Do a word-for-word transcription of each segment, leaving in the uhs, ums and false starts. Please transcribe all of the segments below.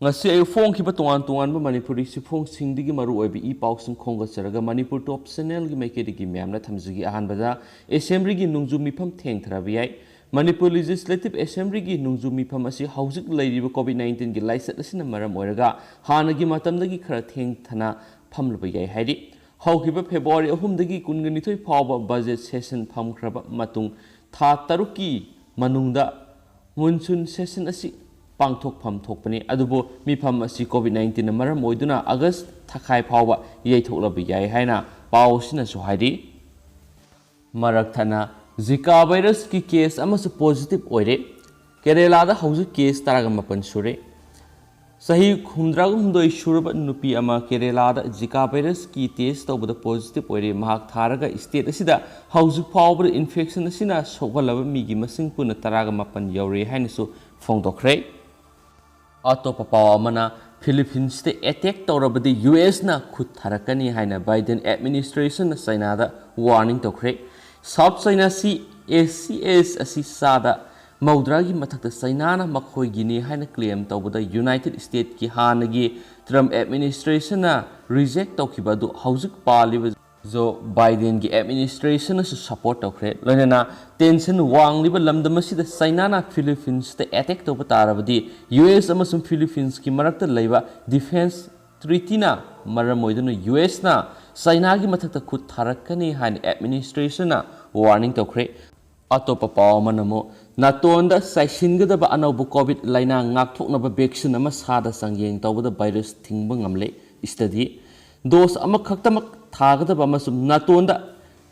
ꯉꯁꯤ ꯑꯌꯨꯛ ꯐꯣꯡꯈꯤꯕ ꯇꯣꯉꯥꯟ ꯇꯣꯉꯥꯟꯕ ꯃꯅꯤꯄꯨꯔꯤ ꯆꯦꯐꯣꯡꯁꯤꯡꯗꯒꯤ ꯃꯔꯨ ꯑꯣꯏꯕ ꯏ ꯄꯥꯎꯁꯤꯡ ꯈꯣꯝꯒꯠꯆꯔꯒ ꯃꯅꯤꯄꯨꯔ ꯇꯣꯞ ꯆꯦꯅꯦꯜꯒꯤ ꯃꯥꯏꯀꯩꯗꯒꯤ ꯃꯌꯥꯝꯅ ꯊꯝꯖꯒꯦ꯫ ꯑꯍꯥꯟꯕꯗ ꯑꯦꯁꯦꯝꯕ꯭ꯂꯤꯒꯤ ꯅꯣꯡꯖꯨ ꯃꯤꯐꯝ ꯊꯦꯡꯊꯔꯕ ꯌꯥꯏ꯫ ꯃꯅꯤꯄꯨꯔ ꯂꯦꯖꯤꯁꯂꯦꯇꯤꯚ ꯑꯦꯁꯦꯝꯕ꯭ꯂꯤꯒꯤ ꯅꯣꯡꯖꯨ ꯃꯤꯐꯝ ꯑꯁꯤ ꯍꯧꯖꯤꯛ ꯂꯩꯔꯤꯕ ꯀꯣꯚꯤꯗ ꯅꯥꯏꯟꯇꯤꯟꯒꯤ ꯂꯥꯏꯆꯠ ꯑꯁꯤꯅ ꯃꯔꯝ ꯑꯣꯏꯔꯒ ꯍꯥꯟꯅꯒꯤ ꯃꯇꯝꯗꯒꯤ ꯈꯔ ꯊꯦꯡꯊꯅ ꯐꯝꯂꯨꯕ ꯌꯥꯏ ꯍꯥꯏꯔꯤ꯫ ꯍꯧꯈꯤꯕ ꯐꯦꯕ꯭ꯔꯨꯋꯥꯔꯤ ꯑꯍꯨꯝꯗꯒꯤ ꯀꯨꯟꯒ ꯅꯤꯊꯣꯏ ꯐꯥꯎꯕ ꯕꯖꯦꯠ ꯁꯦꯁꯟ ꯐꯝꯈ꯭ꯔꯕ ꯃꯇꯨꯡ ꯊꯥ ꯇꯔꯨꯛꯀꯤ ꯃꯅꯨꯡꯗ ꯃꯨꯟꯁꯨꯟ ꯁꯦꯁꯟ ꯑꯁꯤ ꯄꯥꯡꯊꯣꯛꯐꯝ ꯊꯣꯛꯄꯅꯤ꯫ ꯑꯗꯨꯕꯨ ꯃꯤꯐꯝ ꯑꯁꯤ ꯀꯣꯚꯤꯗ ꯅꯥꯏꯟꯇꯤꯟꯅ ꯃꯔꯝ ꯑꯣꯏꯗꯨꯅ ꯑꯥꯒꯁ ꯊꯥꯈꯥꯏ ꯐꯥꯎꯕ ꯌꯩꯊꯣꯛꯂꯕ ꯌꯥꯏ ꯍꯥꯏꯅ ꯄꯥꯎ ꯑꯁꯤꯅꯁꯨ ꯍꯥꯏꯔꯤ꯫ ꯃꯔꯛ ꯊꯠꯅ ꯖꯤꯀꯥ ꯚꯥꯏꯔꯁꯀꯤ ꯀꯦꯁ ꯑꯃꯁꯨ ꯄꯣꯖꯤꯇꯤꯚ ꯑꯣꯏꯔꯦ꯫ ꯀꯦꯔꯦꯂꯥꯗ ꯍꯧꯖꯤꯛ ꯀꯦꯁ ꯇꯔꯥꯒ ꯃꯥꯄꯟ ꯁꯨꯔꯦ꯫ ꯆꯍꯤ ꯍꯨꯝꯗ꯭ꯔꯥꯒ ꯍꯨꯝꯗꯣꯏ ꯁꯨꯔꯕ ꯅꯨꯄꯤ ꯑꯃ ꯀꯦꯔꯦꯂꯥꯗ ꯖꯤꯀꯥ ꯚꯥꯏꯔꯁꯀꯤ ꯇꯦꯁ ꯇꯧꯕꯗ ꯄꯣꯖꯤꯇꯤꯚ ꯑꯣꯏꯔꯦ꯫ ꯃꯍꯥꯛ ꯊꯥꯔꯒ ꯁ꯭ꯇꯦꯠ ꯑꯁꯤꯗ ꯍꯧꯖꯤꯛ ꯐꯥꯎꯕꯗ ꯏꯟꯐꯦꯛꯁꯟ ꯑꯁꯤꯅ ꯁꯣꯛꯍꯜꯂꯕ ꯃꯤꯒꯤ ꯃꯁꯤꯡ ꯄꯨꯟꯅ ꯇꯔꯥꯒ ꯃꯥꯄꯟ ꯌꯧꯔꯦ ꯍꯥꯏꯅꯁꯨ ꯐꯣꯡꯗꯣꯛꯈ꯭ꯔꯦ꯫ ꯑꯇꯣꯞꯄ ꯄꯥꯎ ꯑꯃꯅ, ꯐꯤꯂꯤꯄꯤꯟꯁꯇ ꯑꯦꯇꯦꯛ ꯇꯧꯔꯕꯗꯤ ꯌꯨ ꯑꯦꯁꯅ ꯈꯨꯠ ꯊꯥꯔꯛꯀꯅꯤ ꯍꯥꯏꯅ ꯕꯥꯏꯗꯦꯟ ꯑꯦꯗꯃꯤꯅꯤꯁꯇ꯭ꯔꯦꯁꯟꯅ ꯆꯥꯏꯅꯥꯗ ꯋꯥꯔꯅꯤꯡ ꯇꯧꯈ꯭ꯔꯦ꯫ ꯁꯥꯎꯊ ꯆꯥꯏꯅꯥ ꯁꯤ ꯑꯦ ꯁꯤ ꯑꯦꯁ ꯑꯁꯤ ꯆꯥꯗ ꯃꯧꯗ꯭ꯔꯥꯒꯤ ꯃꯊꯛꯇ ꯆꯥꯏꯅꯥꯅ ꯃꯈꯣꯏꯒꯤꯅꯤ ꯍꯥꯏꯅ ꯀ꯭ꯂꯦꯝ ꯇꯧꯕꯗ ꯌꯨꯅꯥꯏꯇꯦꯗ ꯁ꯭ꯇꯦꯠꯀꯤ ꯍꯥꯟꯅꯒꯤ ꯇ꯭ꯔꯝꯞ ꯑꯦꯗꯃꯤꯅꯤꯁꯇ꯭ꯔꯦꯁꯟꯅ ꯔꯤꯖꯦꯛ ꯇꯧꯈꯤꯕ ꯑꯗꯨ ꯍꯧꯖꯤꯛ ꯄꯥꯜꯂꯤꯕ ꯖꯣ ꯕꯥꯏꯗꯦꯟꯒꯤ ꯑꯦꯗꯃꯤꯅꯤꯁꯇ꯭ꯔꯦꯁꯟꯅꯁꯨ ꯁꯄꯣꯔꯠ ꯇꯧꯈ꯭ꯔꯦ꯫ ꯂꯣꯏꯅꯅ ꯇꯦꯟꯁꯟ ꯋꯥꯡꯂꯤꯕ ꯂꯝꯗꯝ ꯑꯁꯤꯗ ꯆꯥꯏꯅꯥꯅ ꯐꯤꯂꯤꯄꯤꯟꯁꯇ ꯑꯦꯇꯦꯛ ꯇꯧꯕ ꯇꯥꯔꯕꯗꯤ ꯌꯨ ꯑꯦꯁ ꯑꯃꯁꯨꯡ ꯐꯤꯂꯤꯄꯤꯟꯁꯀꯤ ꯃꯔꯛꯇ ꯂꯩꯕ ꯗꯤꯐꯦꯟꯁ ꯇ꯭ꯔꯤꯇꯤꯅ ꯃꯔꯝ ꯑꯣꯏꯗꯨꯅ ꯌꯨ ꯑꯦꯁꯅ ꯆꯥꯏꯅꯥꯒꯤ ꯃꯊꯛꯇ ꯈꯨꯠ ꯊꯥꯔꯛꯀꯅꯤ ꯍꯥꯏꯅ ꯑꯦꯗꯃꯤꯅꯤꯁꯇ꯭ꯔꯦꯁꯟꯅ ꯋꯥꯔꯅꯤꯡ ꯇꯧꯈ꯭ꯔꯦ꯫ ꯑꯇꯣꯞꯄ ꯄꯥꯎ ꯑꯃꯅ ꯑꯃꯨꯛ, ꯅꯥꯇꯣꯟꯗ ꯆꯥꯏꯁꯤꯟꯒꯗꯕ ꯑꯅꯧꯕ ꯀꯣꯚꯤꯗ ꯂꯥꯏꯅꯥ ꯉꯥꯛꯊꯣꯛꯅꯕ ꯚꯦꯛꯁꯤꯟ ꯑꯃ ꯁꯥꯗ ꯆꯥꯡꯌꯦꯡ ꯇꯧꯕꯗ ꯚꯥꯏꯔꯁ ꯊꯤꯡꯕ ꯉꯝꯂꯦ꯫ ꯁ꯭ꯇꯗꯤ, ꯗꯣꯁ ꯑꯃꯈꯛꯇꯃꯛ ꯊꯥꯒꯗꯕ ꯑꯃꯁꯨꯡ ꯅꯥꯇꯣꯟꯗ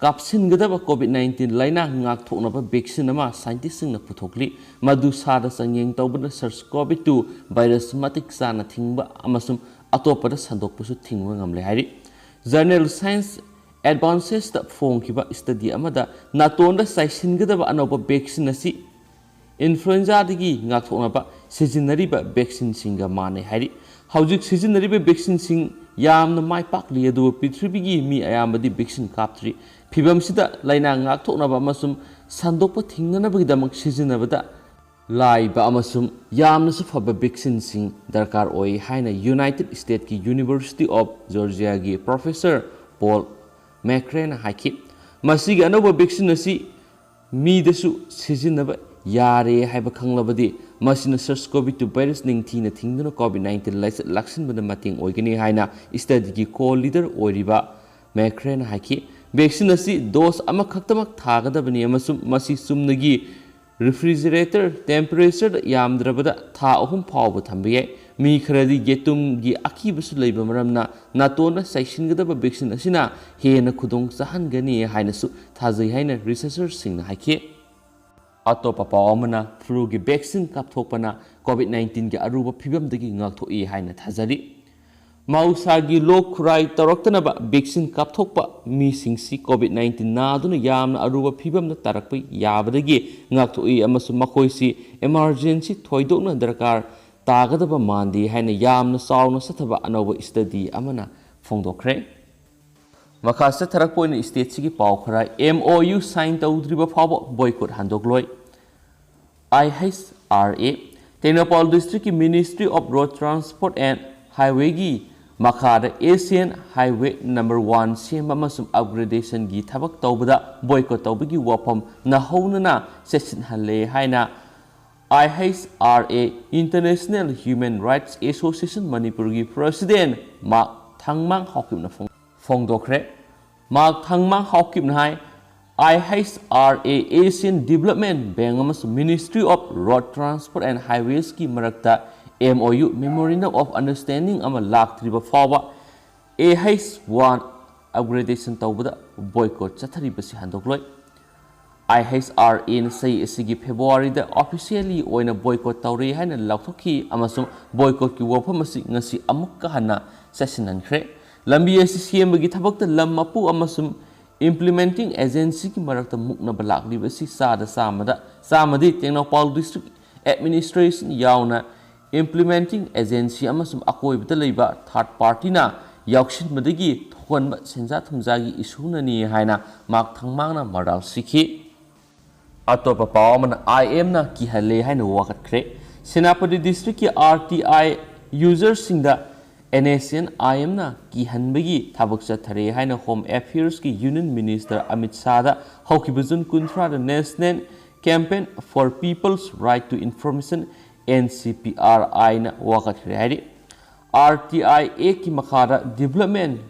ꯀꯥꯞꯁꯤꯟꯒꯗꯕ ꯀꯣꯚꯤꯗ ꯅꯥꯏꯟꯇꯤꯟ ꯂꯥꯏꯅꯥ ꯉꯥꯛꯊꯣꯛꯅꯕ ꯚꯦꯛꯁꯤꯟ ꯑꯃ ꯁꯥꯏꯟꯇꯤꯁꯁꯤꯡꯅ ꯄꯨꯊꯣꯛꯂꯤ꯫ ꯃꯗꯨ ꯁꯥꯗ ꯆꯥꯡꯌꯦꯡ ꯇꯧꯕꯅ ꯁꯥꯔꯁ ꯀꯣꯚꯤꯗ ꯇꯨ ꯚꯥꯏꯔꯁ ꯃꯇꯤꯛ ꯆꯥꯅ ꯊꯤꯡꯕ ꯑꯃꯁꯨꯡ ꯑꯇꯣꯞꯄꯗ ꯁꯟꯗꯣꯛꯄꯁꯨ ꯊꯤꯡꯕ ꯉꯝꯂꯦ ꯍꯥꯏꯔꯤ꯫ ꯖꯔꯅꯦꯜ ꯁꯥꯏꯟꯁ ꯑꯦꯗꯚꯥꯟꯁꯦꯁꯇ ꯐꯣꯡꯈꯤꯕ ꯁ꯭ꯇꯗꯤ ꯑꯃꯗ ꯅꯥꯇꯣꯟꯗ ꯆꯥꯏꯁꯤꯟꯒꯗꯕ ꯑꯅꯧꯕ ꯚꯦꯛꯁꯤꯟ ꯑꯁꯤ ꯏꯟꯐ꯭ꯂꯨꯑꯦꯟꯖꯥꯗꯒꯤ ꯉꯥꯛꯊꯣꯛꯅꯕ ꯁꯤꯖꯤꯟꯅꯔꯤꯕ ꯚꯦꯛꯁꯤꯟꯁꯤꯡꯒ ꯃꯥꯟꯅꯩ ꯍꯥꯏꯔꯤ꯫ ꯍꯧꯖꯤꯛ ꯁꯤꯖꯤꯟꯅꯔꯤꯕ ꯚꯦꯛꯁꯤꯟꯁꯤꯡ ꯌꯥꯝꯅ ꯃꯥꯏ ꯄꯥꯛꯂꯤ, ꯑꯗꯨꯕꯨ ꯄ꯭ꯔꯤꯊꯤꯕꯤꯒꯤ ꯃꯤ ꯑꯌꯥꯝꯕꯗꯤ ꯚꯦꯛꯁꯤꯟ ꯀꯥꯞꯇ꯭ꯔꯤ꯫ ꯐꯤꯚꯝꯁꯤꯗ ꯂꯥꯏꯅꯥ ꯉꯥꯛꯊꯣꯛꯅꯕ ꯑꯃꯁꯨꯡ ꯁꯟꯗꯣꯛꯄ ꯊꯤꯡꯅꯅꯕꯒꯤꯗꯃꯛ ꯁꯤꯖꯤꯟꯅꯕꯗ ꯂꯥꯏꯕ ꯑꯃꯁꯨꯡ ꯌꯥꯝꯅꯁꯨ ꯐꯕ vaccine ꯁꯤꯡ ꯗꯔꯀꯥꯔ ꯑꯣꯏ ꯍꯥꯏꯅ United States ꯀꯤ University of Georgia ꯒꯤ Professor Paul McCrea ꯅ ꯍꯥꯏꯈꯤ꯫ ꯃꯁꯤꯒꯤ ꯑꯅꯧꯕ vaccine ꯑꯁꯤ ꯃꯤꯗꯁꯨ ꯁꯤꯖꯤꯟꯅꯕ ꯌꯥꯔꯦ ꯍꯥꯏꯕ ꯈꯪꯂꯕꯗꯤ, ꯃꯁꯤꯅ SARS-CoV two virus ꯅꯤꯡꯊꯤꯅ ꯊꯤꯡꯗꯨꯅ COVID nineteen ꯂꯥꯏꯆꯠ ꯂꯥꯛꯁꯤꯟꯕꯗ ꯃꯇꯦꯡ ꯑꯣꯏꯒꯅꯤ ꯍꯥꯏꯅ study ꯒꯤ co-leader ꯑꯣꯏꯔꯤꯕ McCrea ꯅ ꯍꯥꯏꯈꯤ꯫ Vaccine ꯑꯁꯤ dose ꯑꯃꯈꯛꯇꯃꯛ ꯊꯥꯒꯗꯕꯅꯤ ꯑꯃꯁꯨꯡ ꯃꯁꯤ ꯆꯨꯝꯅꯒꯤ refrigerator temperature ꯗ ꯌꯥꯝꯗ꯭ꯔꯕꯗ ꯊꯥ ꯑꯍꯨꯝ ꯐꯥꯎꯕ ꯊꯝꯕ ꯌꯥꯏ꯫ ꯃꯤ ꯈꯔꯗꯤ ꯌꯦꯇꯨꯝꯒꯤ ꯑꯀꯤꯕꯁꯨ ꯂꯩꯕ ꯃꯔꯝꯅ ꯅꯥꯇꯣꯟꯗ ꯆꯥꯏꯁꯤꯟꯒꯗꯕ vaccine ꯑꯁꯤꯅ ꯍꯦꯟꯅ ꯈꯨꯗꯣꯡ ꯆꯥꯍꯟꯒꯅꯤ ꯍꯥꯏꯅꯁꯨ ꯊꯥꯖꯩ ꯍꯥꯏꯅ researcher ꯁꯤꯡꯅ ꯍꯥꯏꯈꯤ꯫ ꯑꯇꯣꯞꯄ ꯄꯥꯎ ꯑꯃꯅ, flu ꯒꯤ vaccine ꯀꯥꯞꯊꯣꯛꯄꯅ COVID nineteen ꯒꯤ ꯑꯔꯨꯕ ꯐꯤꯕꯝꯗꯒꯤ ꯉꯥꯛꯊꯣꯛꯏ ꯍꯥꯏꯅ ꯊꯥꯖꯔꯤ꯫ ꯃꯍꯧꯁꯥꯒꯤ ꯂꯣꯛ ꯈꯨꯔꯥꯏ ꯇꯧꯔꯛꯇꯅꯕ vaccine ꯀꯥꯞꯊꯣꯛꯄ ꯃꯤꯁꯤꯡꯁꯤ COVID nineteen ꯅꯥꯗꯨꯅ ꯌꯥꯝꯅ ꯑꯔꯨꯕ ꯐꯤꯕꯝꯗ ꯇꯥꯔꯛꯄ ꯌꯥꯕꯗꯒꯤ ꯉꯥꯛꯊꯣꯛꯏ ꯑꯃꯁꯨꯡ ꯃꯈꯣꯏꯁꯤ emergency ꯊꯣꯏꯗꯣꯛꯅ ꯗꯔꯀꯥꯔ ꯇꯥꯒꯗꯕ ꯃꯥꯟꯗꯦ ꯍꯥꯏꯅ ꯌꯥꯝꯅ ꯆꯥꯎꯅ ꯆꯠꯊꯕ ꯑꯅꯧꯕ study ꯑꯃꯅ ꯐꯣꯡꯗꯣꯛꯈ꯭ꯔꯦ꯫ ꯃꯈꯥ ꯆꯠꯊꯔꯛꯄ ꯑꯣꯏꯅ state ꯁꯤꯒꯤ ꯄꯥꯎ ꯈꯔ, MOU sign ꯇꯧꯗ꯭ꯔꯤꯕ ꯐꯥꯎꯕ boycott ꯍꯟꯗꯣꯛꯂꯣꯏ꯫ IHRA, ꯇꯦꯡꯅꯧꯄꯥꯜ district ꯀꯤ Ministry of Road Transport and Highway ꯒꯤ ꯃꯈꯥꯗ Asian Highway number one ꯁꯦꯝꯕ ꯑꯃꯁꯨꯡ upgradation ꯒꯤ ꯊꯕꯛ ꯇꯧꯕꯗ boycott ꯇꯧꯕꯒꯤ ꯋꯥꯐꯝ ꯅꯧꯍꯧꯅꯅ ꯆꯦꯠꯁꯤꯟꯍꯜꯂꯦ ꯍꯥꯏꯅ IHRA, International Human Rights Association ꯃꯅꯤꯄꯨꯔꯒꯤ president ꯃꯥꯛ ꯊꯥꯡꯃꯥꯡ ꯍꯥꯎꯀꯤꯞꯅ ꯐꯣꯡ-, ꯐꯣꯡꯗꯣꯛꯈ꯭ꯔꯦ꯫ ꯃꯥꯛ ꯊꯥꯡꯃꯥꯡ ꯍꯥꯎꯀꯤꯞꯅ ꯍꯥꯏ, IHRA, Asian Development Bank ꯑꯃꯁꯨꯡ Ministry of Road Transport and Highways ꯀꯤ ꯃꯔꯛꯇ MOU, Memorandum of Understanding ꯑꯃ ꯂꯥꯛꯇ꯭ꯔꯤꯕ ꯐꯥꯎꯕ IH one upgradation ꯇꯧꯕꯗ boycott ꯆꯠꯊꯔꯤꯕꯁꯤ ꯍꯟꯗꯣꯛꯂꯣꯏ꯫ IHRA ꯅ ꯆꯍꯤ ꯑꯁꯤꯒꯤ February ꯗ officially ꯑꯣꯏꯅ boycott ꯇꯧꯔꯦ ꯍꯥꯏꯅ ꯂꯥꯎꯊꯣꯛꯈꯤ ꯑꯃꯁꯨꯡ boycott ꯀꯤ ꯋꯥꯐꯝ ꯑꯁꯤ ꯉꯁꯤ ꯑꯃꯨꯛꯀ ꯍꯟꯅ ꯆꯠꯁꯤꯟꯍꯟꯈ꯭ꯔꯦ꯫ ꯂꯝꯕꯤ ꯑꯁꯤ ꯁꯦꯝꯕꯒꯤ ꯊꯕꯛꯇ ꯂꯝ ꯃꯄꯨ ꯑꯃꯁꯨꯡ implementing agency ꯒꯤ ꯃꯔꯛꯇ ꯃꯨꯛꯅꯕ ꯂꯥꯛꯂꯤꯕ ꯑꯁꯤ ꯆꯥꯗ ꯆꯥꯝꯃꯗ ꯆꯥꯝꯃꯗꯤ ꯇꯦꯡꯅꯧꯄꯥꯜ district administration ꯌꯥꯎꯅ implementing agency ꯑꯃꯁꯨꯡ ꯑꯀꯣꯏꯕꯗ ꯂꯩꯕ third party ꯅ ꯌꯥꯎꯁꯤꯟꯕꯗꯒꯤ ꯊꯣꯛꯍꯟꯕ ꯁꯦꯟꯖꯥ ꯊꯨꯝꯖꯥꯒꯤ issue ꯅꯅꯤ ꯍꯥꯏꯅ ꯃꯥꯛ ꯊꯥꯡꯃꯥꯡꯅ ꯃꯔꯥꯜ ꯁꯤꯈꯤ꯫ ꯑꯇꯣꯞꯄ ꯄꯥꯎ ꯑꯃꯅ, IMꯅ ꯀꯤꯍꯜꯂꯦ ꯍꯥꯏꯅ ꯋꯥꯀꯠꯈ꯭ꯔꯦ꯫ ꯁꯦꯅꯥꯄꯇꯤ districtꯀꯤ RTI userꯁꯤꯡꯗ NSCN IMꯅ ꯀꯤꯍꯟꯕꯒꯤ ꯊꯕꯛ ꯆꯠꯊꯔꯦ ꯍꯥꯏꯅ Home Affairsꯀꯤ Union Minister ꯑꯃꯤꯠ ꯁꯥꯍꯗ ꯍꯧꯈꯤꯕ June ꯀꯨꯟꯊ꯭ꯔꯥꯗ National Campaign for People's Right to Information, NCPRIna ꯋꯥꯀꯠꯈ꯭ꯔꯦ ꯍꯥꯏꯔꯤ꯫ RTI Actꯀꯤ ꯃꯈꯥꯗ development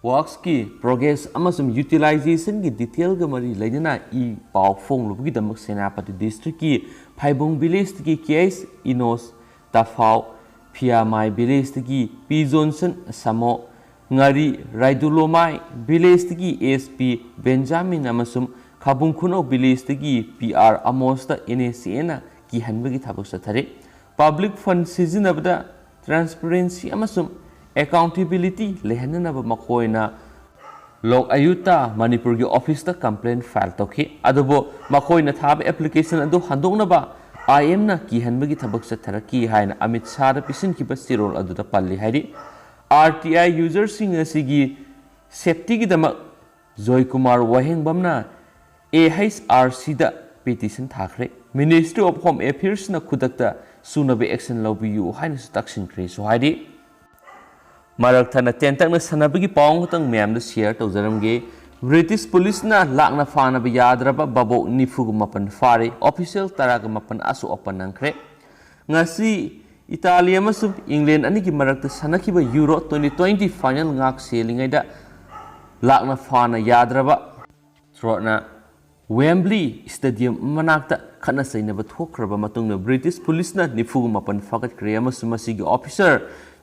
worksꯀꯤ progress ꯑꯃꯁꯨꯡ utilizationꯒꯤ detailꯒ ꯃꯔꯤ ꯂꯩꯅꯅ ꯏ ꯄꯥꯎ ꯐꯣꯡꯂꯨꯕꯒꯤꯗꯃꯛ Senapati districtꯀꯤ ꯐꯥꯏꯕꯣꯡ villageꯇꯒꯤ K H ꯏꯅꯣꯁ ꯇꯐꯥꯎ, ꯐꯤꯌꯥꯃꯥꯏ villageꯇꯒꯤ P Johnson ꯁꯥꯃꯣ, ꯉꯥꯔꯤ ꯔꯥꯏꯗꯨꯂꯣꯃꯥꯏ villageꯇꯒꯤ SP ꯕꯦꯟꯖꯥꯃꯤꯟ ꯑꯃꯁꯨꯡ ꯈꯥꯕꯨꯡ ꯈꯨꯅꯧ villageꯇꯒꯤ PR ꯑꯃꯣꯁꯇ NSCNꯅ ꯀꯤꯍꯟꯕꯒꯤ ꯊꯕꯛ ꯆꯠꯊꯔꯤ꯫ Public fund ꯁꯤꯖꯤꯟꯅꯕꯗ transparency ꯑꯃꯁꯨꯡ accountability ꯂꯩꯍꯟꯅꯅꯕ ꯃꯈꯣꯏꯅ ꯂꯣꯛ ꯑꯌꯨꯛꯇ ꯃꯅꯤꯄꯨꯔꯒꯤ officeꯇ complaint file ꯇꯧꯈꯤ꯫ ꯑꯗꯨꯕꯨ ꯃꯈꯣꯏꯅ ꯊꯥꯕ application ꯑꯗꯨ ꯍꯟꯗꯣꯛꯅꯕ IMꯅ ꯀꯤꯍꯟꯕꯒꯤ ꯊꯕꯛ ꯆꯠꯊꯔꯛꯈꯤ ꯍꯥꯏꯅ ꯑꯃꯤꯠ ꯁꯥꯍꯗ ꯄꯤꯁꯤꯟꯈꯤꯕ ꯆꯦꯔꯣꯜ ꯑꯗꯨꯗ ꯄꯜꯂꯤ ꯍꯥꯏꯔꯤ꯫ RTI userꯁꯤꯡ ꯑꯁꯤꯒꯤ safetyꯒꯤꯗꯃꯛ ꯖꯣꯏꯀꯨꯃꯥꯔ ꯋꯥꯍꯦꯡꯕꯝꯅ AHRCꯗ petition ꯊꯥꯈ꯭ꯔꯦ꯫ Ministry of Home Affairsꯅ ꯈꯨꯗꯛꯇ ꯆꯨꯅꯕ action ꯂꯧꯕꯤꯌꯨ ꯍꯥꯏꯅꯁꯨ ꯇꯛꯁꯤꯟꯈ꯭ꯔꯦꯁꯨ ꯍꯥꯏꯔꯤ꯫ ꯃꯔꯛ ꯊꯠꯅ ꯇꯦꯟꯇꯛꯅ ꯁꯥꯟꯅꯕꯒꯤ ꯄꯥꯎ ꯑꯃꯈꯛꯇꯪ ꯃꯌꯥꯝꯗ share ꯇꯧꯖꯔꯝꯒꯦ꯫ British policeꯅ ꯂꯥꯛꯅ ꯐꯥꯅꯕ ꯌꯥꯗ꯭ꯔꯕ ꯚꯥꯕꯣꯛ ꯅꯤꯐꯨꯒ ꯃꯥꯄꯟ ꯐꯥꯔꯦ꯫ Official ꯇꯔꯥꯒ ꯃꯥꯄꯟ ꯑꯁꯣꯛ ꯑꯄꯟ ꯅꯪꯈ꯭ꯔꯦ꯫ ꯉꯁꯤ ꯏꯇꯥꯂꯤ ꯑꯃꯁꯨꯡ ꯏꯪꯂꯦꯟ ꯑꯅꯤꯒꯤ ꯃꯔꯛꯇ ꯁꯥꯟꯅꯈꯤꯕ Euro twenty twenty final ꯉꯥꯛ ꯁꯦꯜꯂꯤꯉꯩꯗ ꯂꯥꯛꯅ ꯐꯥꯅ ꯌꯥꯗ꯭ꯔꯕ ꯊ꯭ꯔꯣꯠꯅ Wembley Stadium ꯃꯅꯥꯛꯇ ꯈꯠꯅ ꯆꯩꯅꯕ ꯊꯣꯛꯈ꯭ꯔꯕ ꯃꯇꯨꯡꯗ British policeꯅ ꯅꯤꯐꯨꯒ ꯃꯥꯄꯟ ꯐꯥꯒꯠꯈ꯭ꯔꯦ ꯑꯃꯁꯨꯡ ꯃꯁꯤꯒꯤ officer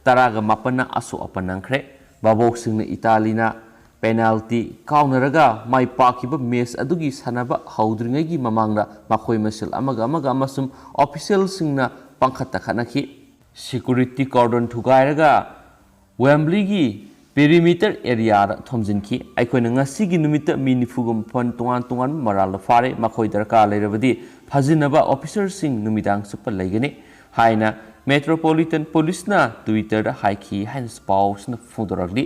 ꯇꯔꯥꯒ ꯃꯥꯄꯟꯅ ꯑꯁꯣꯛ ꯑꯄꯟ ꯅꯪꯈ꯭ꯔꯦ꯫ ꯚꯥꯕꯣꯛꯁꯤꯡꯅ ꯏꯇꯥꯂꯤꯅ penalty ꯀꯥꯎꯅꯔꯒ ꯃꯥꯏ ꯄꯥꯛꯈꯤꯕ match ꯑꯗꯨꯒꯤ ꯁꯥꯟꯅꯕ ꯍꯧꯗ꯭ꯔꯤꯉꯩꯒꯤ ꯃꯃꯥꯡꯗ ꯃꯈꯣꯏ ꯃꯁꯦꯜ ꯑꯃꯒ ꯑꯃꯒ ꯑꯃꯁꯨꯡ officialꯁꯤꯡꯅ ꯄꯪꯈꯠꯇ ꯈꯠꯅꯈꯤ꯫ Security cordon ꯊꯨꯒꯥꯏꯔꯒ Wembleyꯒꯤ perimeter areaꯗ ꯊꯣꯝꯖꯤꯟꯈꯤ꯫ ꯑꯩꯈꯣꯏꯅ ꯉꯁꯤꯒꯤ ꯅꯨꯃꯤꯠꯇ ꯃꯤ ꯅꯤꯐꯨꯒ ꯃꯥꯄꯟ ꯇꯣꯉꯥꯟ ꯇꯣꯉꯥꯟꯕ ꯃꯔꯥꯜꯗ ꯐꯥꯔꯦ꯫ ꯃꯈꯣꯏ ꯗꯔꯀꯥꯔ ꯂꯩꯔꯕꯗꯤ ꯐꯥꯖꯤꯟꯅꯕ officerꯁꯤꯡ ꯅꯨꯃꯤꯗꯥꯡ ꯆꯨꯞꯄ ꯂꯩꯒꯅꯤ ꯍꯥꯏꯅ Metropolitan Policeꯅ Twitterꯗ ꯍꯥꯏꯈꯤ ꯍꯥꯏꯅꯁꯨ ꯄꯥꯎꯁꯤꯅ ꯐꯣꯡꯗꯣꯔꯛꯂꯤ꯫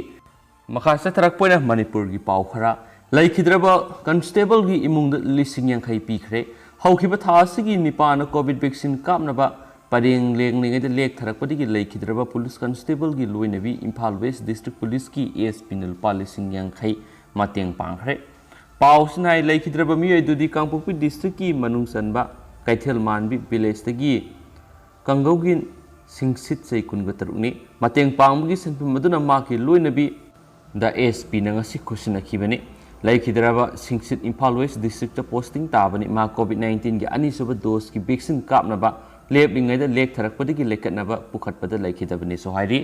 ꯃꯈꯥ ꯆꯠꯊꯔꯛꯄ ꯑꯣꯏꯅ ꯃꯅꯤꯄꯨꯔꯒꯤ ꯄꯥꯎ ꯈꯔ꯫ ꯂꯩꯈꯤꯗ꯭ꯔꯕ ꯀꯟꯁꯇꯦꯕꯜꯒꯤ ꯏꯃꯨꯡꯗ ꯂꯤꯁꯤꯡ ꯌꯥꯡꯈꯩ ꯄꯤꯈ꯭ꯔꯦ꯫ ꯍꯧꯈꯤꯕ ꯊꯥ ꯑꯁꯤꯒꯤ ꯅꯤꯄꯥꯅ ꯀꯣꯚꯤꯗ ꯚꯦꯛꯁꯤꯟ ꯀꯥꯞꯅꯕ ꯄꯔꯦꯡ ꯂꯦꯡꯂꯤꯉꯩꯗ ꯂꯦꯛꯊꯔꯛꯄꯗꯒꯤ ꯂꯩꯈꯤꯗ꯭ꯔꯕ ꯄꯨꯂꯤꯁ ꯀꯟꯁꯇꯦꯕꯜꯒꯤ ꯂꯣꯏꯅꯕꯤ ꯏꯝꯐꯥꯜ ꯋꯦꯁ ꯗꯤꯁꯇ꯭ꯔꯤꯛ ꯄꯨꯂꯤꯁꯀꯤ ꯑꯦ ꯑꯦꯁ ꯄꯤꯅ ꯂꯨꯄꯥ ꯂꯤꯁꯤꯡ ꯌꯥꯡꯈꯩ ꯃꯇꯦꯡ ꯄꯥꯡꯈ꯭ꯔꯦ꯫ ꯄꯥꯎꯁꯤꯅ ꯍꯥꯏ, ꯂꯩꯈꯤꯗ꯭ꯔꯕ ꯃꯤꯑꯣꯏ ꯑꯗꯨꯗꯤ ꯀꯥꯡꯄꯣꯛꯄꯤ ꯗꯤꯁꯇ꯭ꯔꯤꯛꯀꯤ ꯃꯅꯨꯡ ꯆꯟꯕ ꯀꯩꯊꯦꯜ ꯃꯥꯟꯕꯤ ꯚꯤꯂꯦꯖꯇꯒꯤ ꯀꯥꯡꯒꯧꯒꯤ ꯁꯤꯡꯁꯤꯠ ꯆꯩ ꯀꯨꯟꯒ ꯇꯔꯨꯛꯅꯤ꯫ ꯃꯇꯦꯡ ꯄꯥꯡꯕꯒꯤ ꯁꯦꯟꯐꯝ ꯑꯗꯨꯅ ꯃꯍꯥꯛꯀꯤ ꯂꯣꯏꯅꯕꯤ ꯗ ꯑꯦꯁ ꯄꯤꯅ ꯉꯁꯤ ꯈꯨꯠꯁꯤꯟꯅꯈꯤꯕꯅꯤ꯫ ꯂꯩꯈꯤꯗ꯭ꯔꯕ ꯁꯤꯡꯁꯤꯠ ꯏꯝꯐꯥꯜ ꯋꯦꯁ ꯗꯤꯁꯇ꯭ꯔꯤꯛꯇ ꯄꯣꯁꯇꯤꯡ ꯇꯥꯕꯅꯤ꯫ ꯃꯍꯥꯛ ꯀꯣꯚꯤꯗ ꯅꯥꯏꯟꯇꯤꯟꯒꯤ ꯑꯅꯤꯁꯨꯕ ꯗꯣꯁꯀꯤ ꯚꯦꯛꯁꯤꯟ ꯀꯥꯞꯅꯕ ꯂꯦꯞꯂꯤꯉꯩꯗ ꯂꯦꯛꯊꯔꯛꯄꯗꯒꯤ ꯂꯩꯈꯠꯅꯕ ꯄꯨꯈꯠꯄꯗ ꯂꯩꯈꯤꯗꯕꯅꯤꯁꯨ ꯍꯥꯏꯔꯤ꯫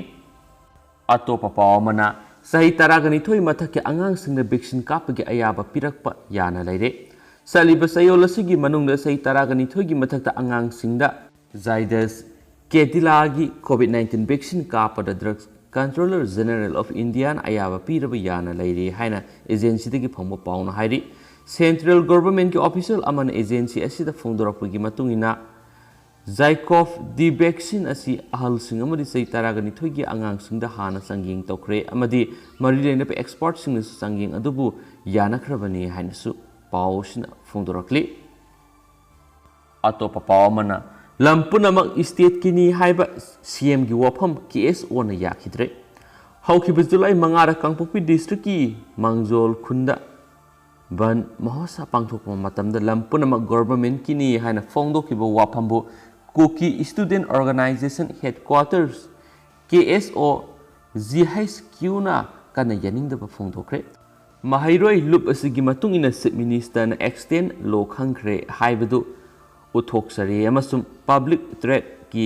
ꯑꯇꯣꯞꯄ ꯄꯥꯎ ꯑꯃꯅ, ꯆꯍꯤ ꯇꯔꯥꯒ ꯅꯤꯊꯣꯏ ꯃꯊꯛꯀꯤ ꯑꯉꯥꯡꯁꯤꯡꯗ ꯚꯦꯛꯁꯤꯟ ꯀꯥꯞꯄꯒꯤ ꯑꯌꯥꯕ ꯄꯤꯔꯛꯄ ꯌꯥꯅ ꯂꯩꯔꯦ꯫ ꯆꯠꯂꯤꯕ ꯆꯌꯣꯜ ꯑꯁꯤꯒꯤ ꯃꯅꯨꯡꯗ ꯆꯍꯤ ꯇꯔꯥꯒ ꯅꯤꯊꯣꯏꯒꯤ ꯃꯊꯛꯇ ꯑꯉꯥꯡꯁꯤꯡꯗ ꯖꯥꯏꯗꯁ ꯀꯦꯗꯤꯂꯥꯒꯤ ꯀꯣꯚꯤꯗ ꯅꯥꯏꯟꯇꯤꯟ ꯚꯦꯛꯁꯤꯟ ꯀꯥꯞꯄꯗ ꯗ꯭ꯔꯒꯁ ꯀꯟꯇ꯭ꯔꯣꯂꯔ ꯖꯦꯅꯔꯦꯜ ꯑꯣꯐ ꯏꯟꯗꯤꯌꯥꯅ ꯑꯌꯥꯕ ꯄꯤꯔꯕ ꯌꯥꯅ ꯂꯩꯔꯦ ꯍꯥꯏꯅ ꯑꯦꯖꯦꯟꯁꯤꯗꯒꯤ ꯐꯪꯕ ꯄꯥꯎꯅ ꯍꯥꯏꯔꯤ꯫ ꯁꯦꯟꯇ꯭ꯔꯦꯜ ꯒꯣꯚꯔꯟꯃꯦꯟꯠꯀꯤ ꯑꯣꯐꯤꯁꯤꯌꯦꯜ ꯑꯃꯅ ꯑꯦꯖꯦꯟꯁꯤ ꯑꯁꯤꯗ ꯐꯣꯡꯗꯣꯔꯛꯄꯒꯤ ꯃꯇꯨꯡ ꯏꯟꯅ, ꯖꯥꯏꯀꯣꯚ ꯗꯤ ꯚꯦꯛꯁꯤꯟ ꯑꯁꯤ ꯑꯍꯜꯁꯤꯡ ꯑꯃꯗꯤ ꯆꯍꯤ ꯇꯔꯥꯒ ꯅꯤꯊꯣꯏꯒꯤ ꯑꯉꯥꯡꯁꯤꯡꯗ ꯍꯥꯟꯅ ꯆꯥꯡꯌꯦꯡ ꯇꯧꯈ꯭ꯔꯦ ꯑꯃꯗꯤ ꯃꯔꯤ ꯂꯩꯅꯕ ꯑꯦꯛꯁꯄꯔꯠꯁꯤꯡꯅꯁꯨ ꯆꯥꯡꯌꯦꯡ ꯑꯗꯨꯕꯨ ꯌꯥꯅꯈ꯭ꯔꯕꯅꯤ ꯍꯥꯏꯅꯁꯨ ꯄꯥꯎ ꯑꯁꯤꯅ ꯐꯣꯡꯗꯣꯔꯛꯂꯤ꯫ ꯑꯇꯣꯞꯄ ꯄꯥꯎ ꯑꯃꯅ, ꯂꯝ ꯄꯨꯝꯅꯃꯛ ꯏꯁꯇꯦꯠꯀꯤꯅꯤ ꯍꯥꯏꯕ ꯁꯤ ꯑꯦꯝꯒꯤ ꯋꯥꯐꯝ ꯀꯦ ꯑꯦꯁ ꯑꯣꯅ ꯌꯥꯈꯤꯗ꯭ꯔꯦ꯫ ꯍꯧꯈꯤꯕ ꯖꯨꯂꯥꯏ ꯃꯉꯥꯗ ꯀꯥꯡꯄꯣꯛꯄꯤ ꯗꯤꯁꯇ꯭ꯔꯤꯛꯀꯤ ꯃꯥꯡꯖꯣꯜ ꯈꯨꯟꯗ ꯕꯟ ꯃꯍꯣꯠꯁꯥ ꯄꯥꯡꯊꯣꯛꯄ ꯃꯇꯝꯗ ꯂꯝ ꯄꯨꯝꯅꯃꯛ ꯒꯣꯚꯔꯟꯃꯦꯟꯠꯀꯤꯅꯤ ꯍꯥꯏꯅ ꯐꯣꯡꯗꯣꯛꯈꯤꯕ ꯋꯥꯐꯝꯕꯨ ꯀꯨꯀꯤ ꯏꯁꯇꯨꯗꯦꯟꯠ ꯑꯣꯔꯒꯅꯥꯏꯖꯦꯁꯟ ꯍꯦꯗꯀ꯭ꯋꯥꯇꯔꯁ, ꯀꯦ ꯑꯦꯁ ꯑꯣ, ꯖꯤ ꯑꯩꯆ ꯀ꯭ꯌꯨꯅ ꯀꯟꯅ ꯌꯥꯅꯤꯡꯗꯕ ꯐꯣꯡꯗꯣꯛꯈ꯭ꯔꯦ꯫ ꯃꯍꯩꯔꯣꯏ ꯂꯨꯞ ꯑꯁꯤꯒꯤ ꯃꯇꯨꯡ ꯏꯟꯅ ꯆꯤꯐ ꯃꯤꯅꯤꯁꯇꯔꯅ ꯑꯦꯛꯁꯇꯦꯟ ꯂꯣ ꯈꯪꯈ꯭ꯔꯦ ꯍꯥꯏꯕꯗꯨ ꯎꯠꯊꯣꯛꯆꯔꯦ ꯑꯃꯁꯨꯡ ꯄꯕ꯭ꯂꯤꯛ ꯊ꯭ꯔꯦꯠꯀꯤ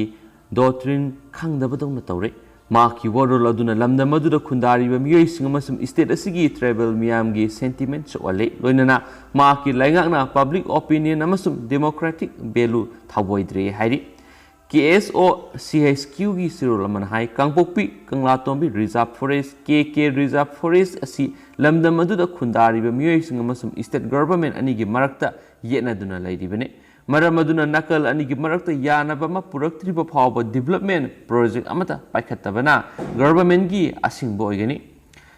ꯗꯣꯛꯇ꯭ꯔꯤꯟ ꯈꯪꯗꯕꯗꯧꯅ ꯇꯧꯔꯦ꯫ ꯃꯍꯥꯛꯀꯤ ꯋꯥꯔꯣꯜ ꯑꯗꯨꯅ ꯂꯝꯗꯝ ꯑꯗꯨꯗ ꯈꯨꯟꯗꯥꯔꯤꯕ ꯃꯤꯑꯣꯏꯁꯤꯡ ꯑꯃꯁꯨꯡ ꯏꯁꯇꯦꯠ ꯑꯁꯤꯒꯤ ꯇ꯭ꯔꯥꯏꯕꯦꯜ ꯃꯤꯌꯥꯝꯒꯤ ꯁꯦꯟꯇꯤꯃꯦꯟꯠ ꯁꯣꯛꯍꯜꯂꯦ, ꯂꯣꯏꯅꯅ ꯃꯍꯥꯛꯀꯤ ꯂꯩꯉꯥꯛꯅ ꯄꯕ꯭ꯂꯤꯛ ꯑꯣꯄꯤꯅꯤꯌꯟ ꯑꯃꯁꯨꯡ ꯗꯦꯃꯣꯀ꯭ꯔꯦꯇꯤꯛ ꯚꯦꯂꯨ ꯊꯧꯑꯣꯏꯗ꯭ꯔꯦ ꯍꯥꯏꯔꯤ꯫ ꯀꯦ ꯑꯦꯁ ꯑꯣ ꯁꯤ ꯑꯩꯆ ꯀ꯭ꯌꯨꯒꯤ ꯆꯦꯔꯣꯜ ꯑꯃꯅ ꯍꯥꯏ, ꯀꯥꯡꯄꯣꯛꯄꯤ ꯀꯪꯂꯥꯇꯣꯝꯕꯤ ꯔꯤꯖꯥꯔꯚ ꯐꯣꯔꯦꯁ, ꯀꯦ ꯀꯦ ꯔꯤꯖꯥꯔꯚ ꯐꯣꯔꯦꯁ ꯑꯁꯤ ꯂꯝꯗꯝ ꯑꯗꯨꯗ ꯈꯨꯟꯗꯥꯔꯤꯕ ꯃꯤꯑꯣꯏꯁꯤꯡ ꯑꯃꯁꯨꯡ ꯏꯁꯇꯦꯠ ꯒꯚꯔꯟꯃꯦꯟꯠ ꯑꯅꯤꯒꯤ ꯃꯔꯛꯇ ꯌꯦꯠꯅꯗꯨꯅ ꯂꯩꯔꯤꯕꯅꯤ꯫ ꯃꯔꯝ ꯑꯗꯨꯅ ꯅꯥꯀꯜ ꯑꯅꯤꯒꯤ ꯃꯔꯛꯇ ꯌꯥꯅꯕ ꯑꯃ ꯄꯨꯔꯛꯇ꯭ꯔꯤꯕ ꯐꯥꯎꯕ ꯗꯤꯕꯦꯂꯞꯃꯦꯟꯠ ꯄ꯭ꯔꯣꯖꯦꯛ ꯑꯃꯠꯇ ꯄꯥꯏꯈꯠꯇꯕꯅ ꯒꯚꯔꯟꯃꯦꯟꯠꯀꯤ ꯑꯁꯤꯡꯕ ꯑꯣꯏꯒꯅꯤ꯫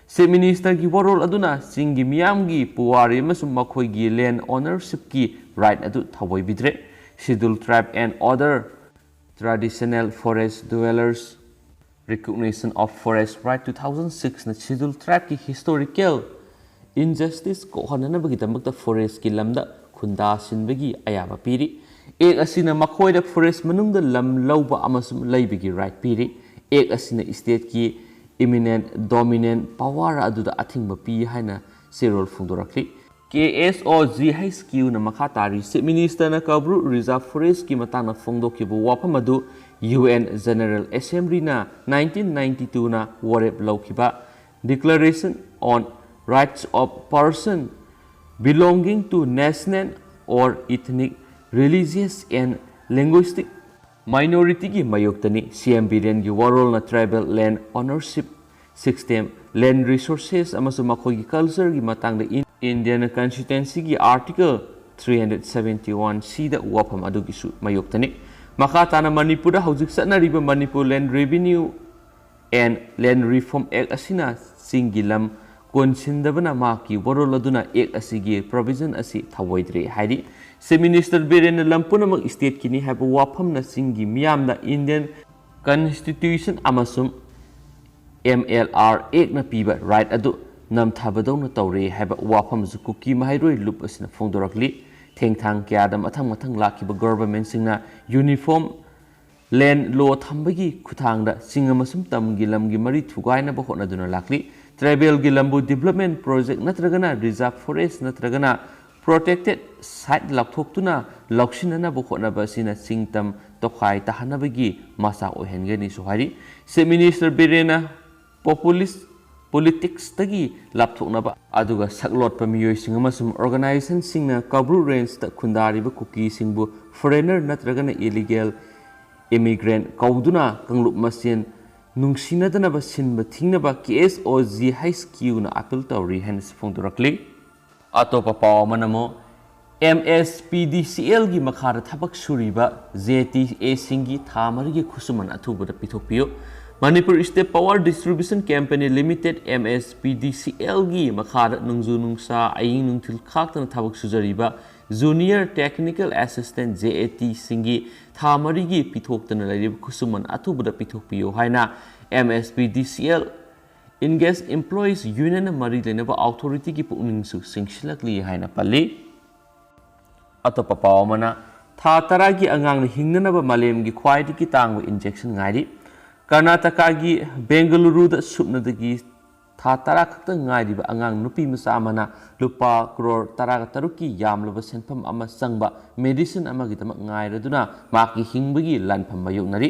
Chief Minister ꯒꯤ ꯋꯥꯔꯣꯜ ꯑꯗꯨꯅ ꯆꯤꯡꯒꯤ ꯃꯤꯌꯥꯝꯒꯤ ꯄꯨꯋꯥꯔꯤ ꯑꯃꯁꯨꯡ ꯃꯈꯣꯏꯒꯤ land ownership ꯀꯤ right ꯑꯗꯨ ꯊꯧꯑꯣꯏꯕꯤꯗ꯭ꯔꯦ꯫ Scheduled Tribe and Other Traditional Forest Dwellers Recognition of Forest Right two thousand six ꯅ Scheduled Tribe ꯀꯤ historical injustice ꯀꯣꯛꯍꯟꯅꯅꯕꯒꯤꯗꯃꯛꯇ forest ꯀꯤ ꯂꯝꯗ ꯈꯨꯟꯗꯥꯁꯤꯟꯕꯒꯤ ꯑꯌꯥꯕ ꯄꯤꯔꯤ꯫ Act ꯑꯁꯤꯅ ꯃꯈꯣꯏꯗ forest ꯃꯅꯨꯡꯗ ꯂꯝ ꯂꯧꯕ ꯑꯃꯁꯨꯡ ꯂꯩꯕꯒꯤ right ꯄꯤꯔꯤ꯫ Act ꯑꯁꯤꯅ state ꯀꯤ eminent dominant power ꯑꯗꯨꯗ ꯑꯊꯤꯡꯕ ꯄꯤ ꯍꯥꯏꯅ ꯆꯦꯔꯣꯜ ꯐꯣꯡꯗꯣꯔꯛꯂꯤ꯫ K S O G H Q ꯅ ꯃꯈꯥ ꯇꯥꯔꯤ, Chief Minister ꯅ ꯀꯧꯕ꯭ꯔꯨ Reserve Forest ꯀꯤ ꯃꯇꯥꯡꯗ ꯐꯣꯡꯗꯣꯛꯈꯤꯕ ꯋꯥꯐꯝ ꯑꯗꯨ U N General Assembly ꯅ nineteen ninety-two ꯅ ꯋꯥꯔꯦꯞ ꯂꯧꯈꯤꯕ Declaration on Rights of Person Belonging to National or Ethnic, Religious and Linguistic Minority ꯒꯤ ꯃꯥꯌꯣꯛꯇꯅꯤ꯫ C M ꯕꯤꯔꯦꯟꯒꯤ ꯋꯥꯔꯣꯜꯅ tribal land ownership system, land resources ꯑꯃꯁꯨꯡ ꯃꯈꯣꯏꯒꯤ culture ꯒꯤ ꯃꯇꯥꯡꯗ in-, Indian Constituency ꯒꯤ Article three hundred seventy-one C ꯗ ꯋꯥꯐꯝ ꯑꯗꯨꯒꯤꯁꯨ ꯃꯥꯌꯣꯛꯇꯅꯤ꯫ ꯃꯈꯥ ꯇꯥꯅ ꯃꯅꯤꯄꯨꯔꯗ ꯍꯧꯖꯤꯛ ꯆꯠꯅꯔꯤꯕ Manipur Land Revenue and Land Reform Act ꯑꯁꯤꯅ ꯆꯤꯡꯒꯤ ꯂꯝ ꯀꯣꯟꯁꯤꯟꯗꯕꯅ ꯃꯍꯥꯛꯀꯤ ꯋꯥꯔꯣꯜ ꯑꯗꯨꯅ Act ꯑꯁꯤꯒꯤ provision ꯑꯁꯤ ꯊꯧꯑꯣꯏꯗ꯭ꯔꯦ ꯍꯥꯏꯔꯤ꯫ Chief Minister ꯕꯤꯔꯦꯟꯅ ꯂꯝ ꯄꯨꯝꯅꯃꯛ state ꯀꯤꯅꯤ ꯍꯥꯏꯕ ꯋꯥꯐꯝꯅ ꯆꯤꯡꯒꯤ ꯃꯤꯌꯥꯝꯅ Indian Constitution ꯑꯃꯁꯨꯡ M L R Act ꯅ ꯄꯤꯕ right ꯑꯗꯨ ꯅꯝꯊꯕꯗꯧꯅ ꯇꯧꯔꯦ ꯍꯥꯏꯕ ꯋꯥꯐꯝꯁꯨ ꯀꯨꯀꯤ ꯃꯍꯩꯔꯣꯏ ꯂꯨꯞ ꯑꯁꯤꯅ ꯐꯣꯡꯗꯣꯔꯛꯂꯤ꯫ ꯊꯦꯡꯊꯥꯡ ꯀꯌꯥꯗ ꯃꯊꯪ ꯃꯊꯪ ꯂꯥꯛꯈꯤꯕ government ꯁꯤꯡꯅ uniform land law ꯊꯝꯕꯒꯤ ꯈꯨꯠꯊꯥꯡꯗ ꯆꯤꯡ ꯑꯃꯁꯨꯡ ꯇꯝꯒꯤ ꯂꯝꯒꯤ ꯃꯔꯤ ꯊꯨꯒꯥꯏꯅꯕ ꯍꯣꯠꯅꯗꯨꯅ ꯂꯥꯛꯂꯤ꯫ Tribal ꯒꯤ ꯂꯝꯕꯨ development project ꯅꯠꯇ꯭ꯔꯒꯅ reserve forest ꯅꯠꯇ꯭ꯔꯒꯅ protected site ꯂꯥꯎꯊꯣꯛꯇꯨꯅ ꯂꯧꯁꯤꯟꯅꯅꯕ ꯍꯣꯠꯅꯕ ꯑꯁꯤꯅ ꯆꯤꯡ ꯇꯝ ꯇꯣꯈꯥꯏ ꯇꯥꯍꯟꯅꯕꯒꯤ ꯃꯆꯥꯛ ꯑꯣꯏꯍꯟꯒꯅꯤꯁꯨ ꯍꯥꯏꯔꯤ꯫ Chief Minister ꯕꯤꯔꯦꯟꯅ populist politics ꯇꯒꯤ ꯂꯥꯞꯊꯣꯛꯅꯕ, ꯑꯗꯨꯒ ꯁꯛꯂꯣꯠꯄ ꯃꯤꯑꯣꯏꯁꯤꯡ ꯑꯃꯁꯨꯡ organization ꯁꯤꯡꯅ ꯀꯧꯕ꯭ꯔꯨ range ꯇ ꯈꯨꯟꯗꯥꯔꯤꯕ ꯀꯨꯀꯤꯁꯤꯡꯕꯨ foreigner ꯅꯠꯇ꯭ꯔꯒꯅ illegal immigrant ꯀꯧꯗꯨꯅ ꯀꯥꯡꯂꯨꯞ ꯃꯁꯦꯟ ꯅꯨꯡꯁꯤꯅꯗꯅꯕ ꯁꯤꯟꯕ ꯊꯤꯡꯅꯕ K S O G H Q ꯅ appeal ꯇꯧꯔꯤ ꯍꯥꯏꯅꯁꯨ ꯐꯣꯡꯗꯣꯔꯛꯂꯤ꯫ ꯑꯇꯣꯞꯄ ꯄꯥꯎ ꯑꯃꯅ ꯑꯃꯨꯛ M S P D C L ꯒꯤ ꯃꯈꯥꯗ ꯊꯕꯛ ꯁꯨꯔꯤꯕ J T A ꯁꯤꯡꯒꯤ ꯊꯥ ꯃꯔꯤꯒꯤ ꯈꯨꯠꯁꯨꯃꯟ ꯑꯊꯨꯕꯗ ꯄꯤꯊꯣꯛꯄꯤꯌꯨ꯫ Manipur State Power Distribution Company Limited, M S P D C L ꯒꯤ ꯃꯈꯥꯗ ꯅꯣꯡꯖꯨ ꯅꯨꯡꯁꯥ ꯑꯌꯤꯡ ꯅꯨꯡꯊꯤꯜ ꯈꯥꯛꯇꯅ ꯊꯕꯛ ꯁꯨꯖꯔꯤꯕ Junior Technical Assistant, J A T, ꯁꯤꯡꯒꯤ ꯊꯥ ꯃꯔꯤꯒꯤ ꯄꯤꯊꯣꯛꯇꯅ ꯂꯩꯔꯤꯕ ꯈꯨꯠꯁꯨꯃꯟ ꯑꯊꯨꯕꯗ ꯄꯤꯊꯣꯛꯄꯤꯌꯨ ꯍꯥꯏꯅ M S P D C L Engaged Employees Union ꯃꯔꯤ ꯂꯩꯅꯕ authority ꯒꯤ ꯄꯨꯛꯅꯤꯡꯁꯨ ꯆꯤꯡꯁꯤꯜꯂꯛꯂꯤ ꯍꯥꯏꯅ ꯄꯜꯂꯤ꯫ ꯑꯇꯣꯞꯄ ꯄꯥꯎ ꯑꯃꯅ, ꯊꯥ ꯇꯔꯥꯒꯤ ꯑꯉꯥꯡꯅ ꯍꯤꯡꯅꯅꯕ ꯃꯥꯂꯦꯝꯒꯤ ꯈ꯭ꯋꯥꯏꯗꯒꯤ ꯇꯥꯡꯕ injection ꯉꯥꯏꯔꯤ꯫ ꯀꯔꯅꯥꯇꯀꯥꯒꯤ ꯕꯦꯡꯒꯂꯨꯔꯨꯗ ꯁꯨꯞꯅꯗꯒꯤ ꯊꯥ ꯇꯔꯥ ꯈꯛꯇ ꯉꯥꯏꯔꯤꯕ ꯑꯉꯥꯡ ꯅꯨꯄꯤ ꯃꯆꯥ ꯑꯃꯅ ꯂꯨꯄꯥ ꯀ꯭ꯔꯣꯔ ꯇꯔꯥꯒ ꯇꯔꯨꯛꯀꯤ ꯌꯥꯝꯂꯕ ꯁꯦꯟꯐꯝ ꯑꯃ ꯆꯪꯕ medicine ꯑꯃꯒꯤꯗꯃꯛ ꯉꯥꯏꯔꯗꯨꯅ ꯃꯍꯥꯛꯀꯤ ꯍꯤꯡꯕꯒꯤ ꯂꯥꯟꯐꯝ ꯃꯥꯌꯣꯛꯅꯔꯤ꯫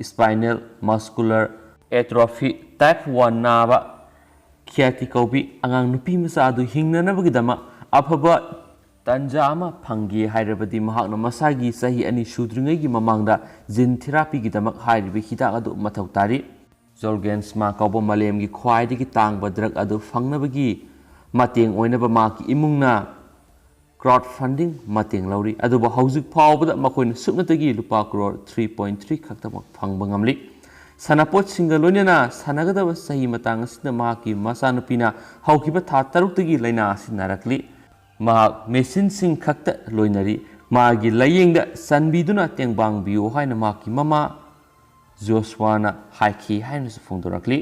Spinal Muscular Atrophy Type one ꯅꯥꯕ ꯈ꯭ꯌꯥꯇꯤ ꯀꯧꯕꯤ ꯑꯉꯥꯡ ꯅꯨꯄꯤ ꯃꯆꯥ ꯑꯗꯨ ꯍꯤꯡꯅꯅꯕꯒꯤꯗꯃꯛ ꯑꯐꯕ ꯇꯥꯟꯖꯥ ꯑꯃ ꯐꯪꯒꯦ ꯍꯥꯏꯔꯕꯗꯤ ꯃꯍꯥꯛꯅ ꯃꯁꯥꯒꯤ ꯆꯍꯤ ꯑꯅꯤ ꯁꯨꯗ꯭ꯔꯤꯉꯩꯒꯤ ꯃꯃꯥꯡꯗ gene therapy ꯒꯤꯗꯃꯛ ꯍꯥꯏꯔꯤꯕ ꯍꯤꯗꯥꯛ ꯑꯗꯨ ꯃꯊꯧ ꯇꯥꯔꯤ꯫ Zolgensma ꯀꯧꯕ ꯃꯥꯂꯦꯝꯒꯤ ꯈ꯭ꯋꯥꯏꯗꯒꯤ ꯇꯥꯡꯕ drug ꯑꯗꯨ ꯐꯪꯅꯕꯒꯤ ꯃꯇꯦꯡ ꯑꯣꯏꯅꯕ ꯃꯍꯥꯛꯀꯤ ꯏꯃꯨꯡꯅ crowd funding ꯃꯇꯦꯡ ꯂꯧꯔꯤ, ꯑꯗꯨꯕꯨ ꯍꯧꯖꯤꯛ ꯐꯥꯎꯕꯗ ꯃꯈꯣꯏꯅ ꯁꯨꯞꯅꯇꯒꯤ ꯂꯨꯄꯥ ꯀ꯭ꯔꯣꯔ three point three ꯈꯛꯇꯃꯛ ꯐꯪꯕ ꯉꯝꯂꯤ꯫ ꯁꯥꯟꯅꯄꯣꯠꯁꯤꯡꯒ ꯂꯣꯏꯅꯅ ꯁꯥꯟꯅꯒꯗꯕ ꯆꯍꯤ ꯃꯇꯥꯡ ꯑꯁꯤꯗ ꯃꯍꯥꯛꯀꯤ ꯃꯆꯥꯅꯨꯄꯤꯅ ꯍꯧꯈꯤꯕ ꯊꯥ ꯇꯔꯨꯛꯇꯒꯤ ꯂꯥꯏꯅꯥ ꯑꯁꯤ ꯅꯥꯔꯛꯂꯤ꯫ ꯃꯍꯥꯛ medicine ꯁꯤꯡ ꯈꯛꯇ ꯂꯣꯏꯅꯔꯤ꯫ ꯃꯥꯒꯤ ꯂꯥꯏꯌꯦꯡꯗ ꯆꯥꯟꯕꯤꯗꯨꯅ ꯇꯦꯡꯕꯥꯡꯕꯤꯌꯨ ꯍꯥꯏꯅ ꯃꯍꯥꯛꯀꯤ ꯃꯃꯥ ꯖꯣꯁꯋꯥꯅ ꯍꯥꯏꯈꯤ ꯍꯥꯏꯅꯁꯨ ꯐꯣꯡꯗꯣꯔꯛꯂꯤ꯫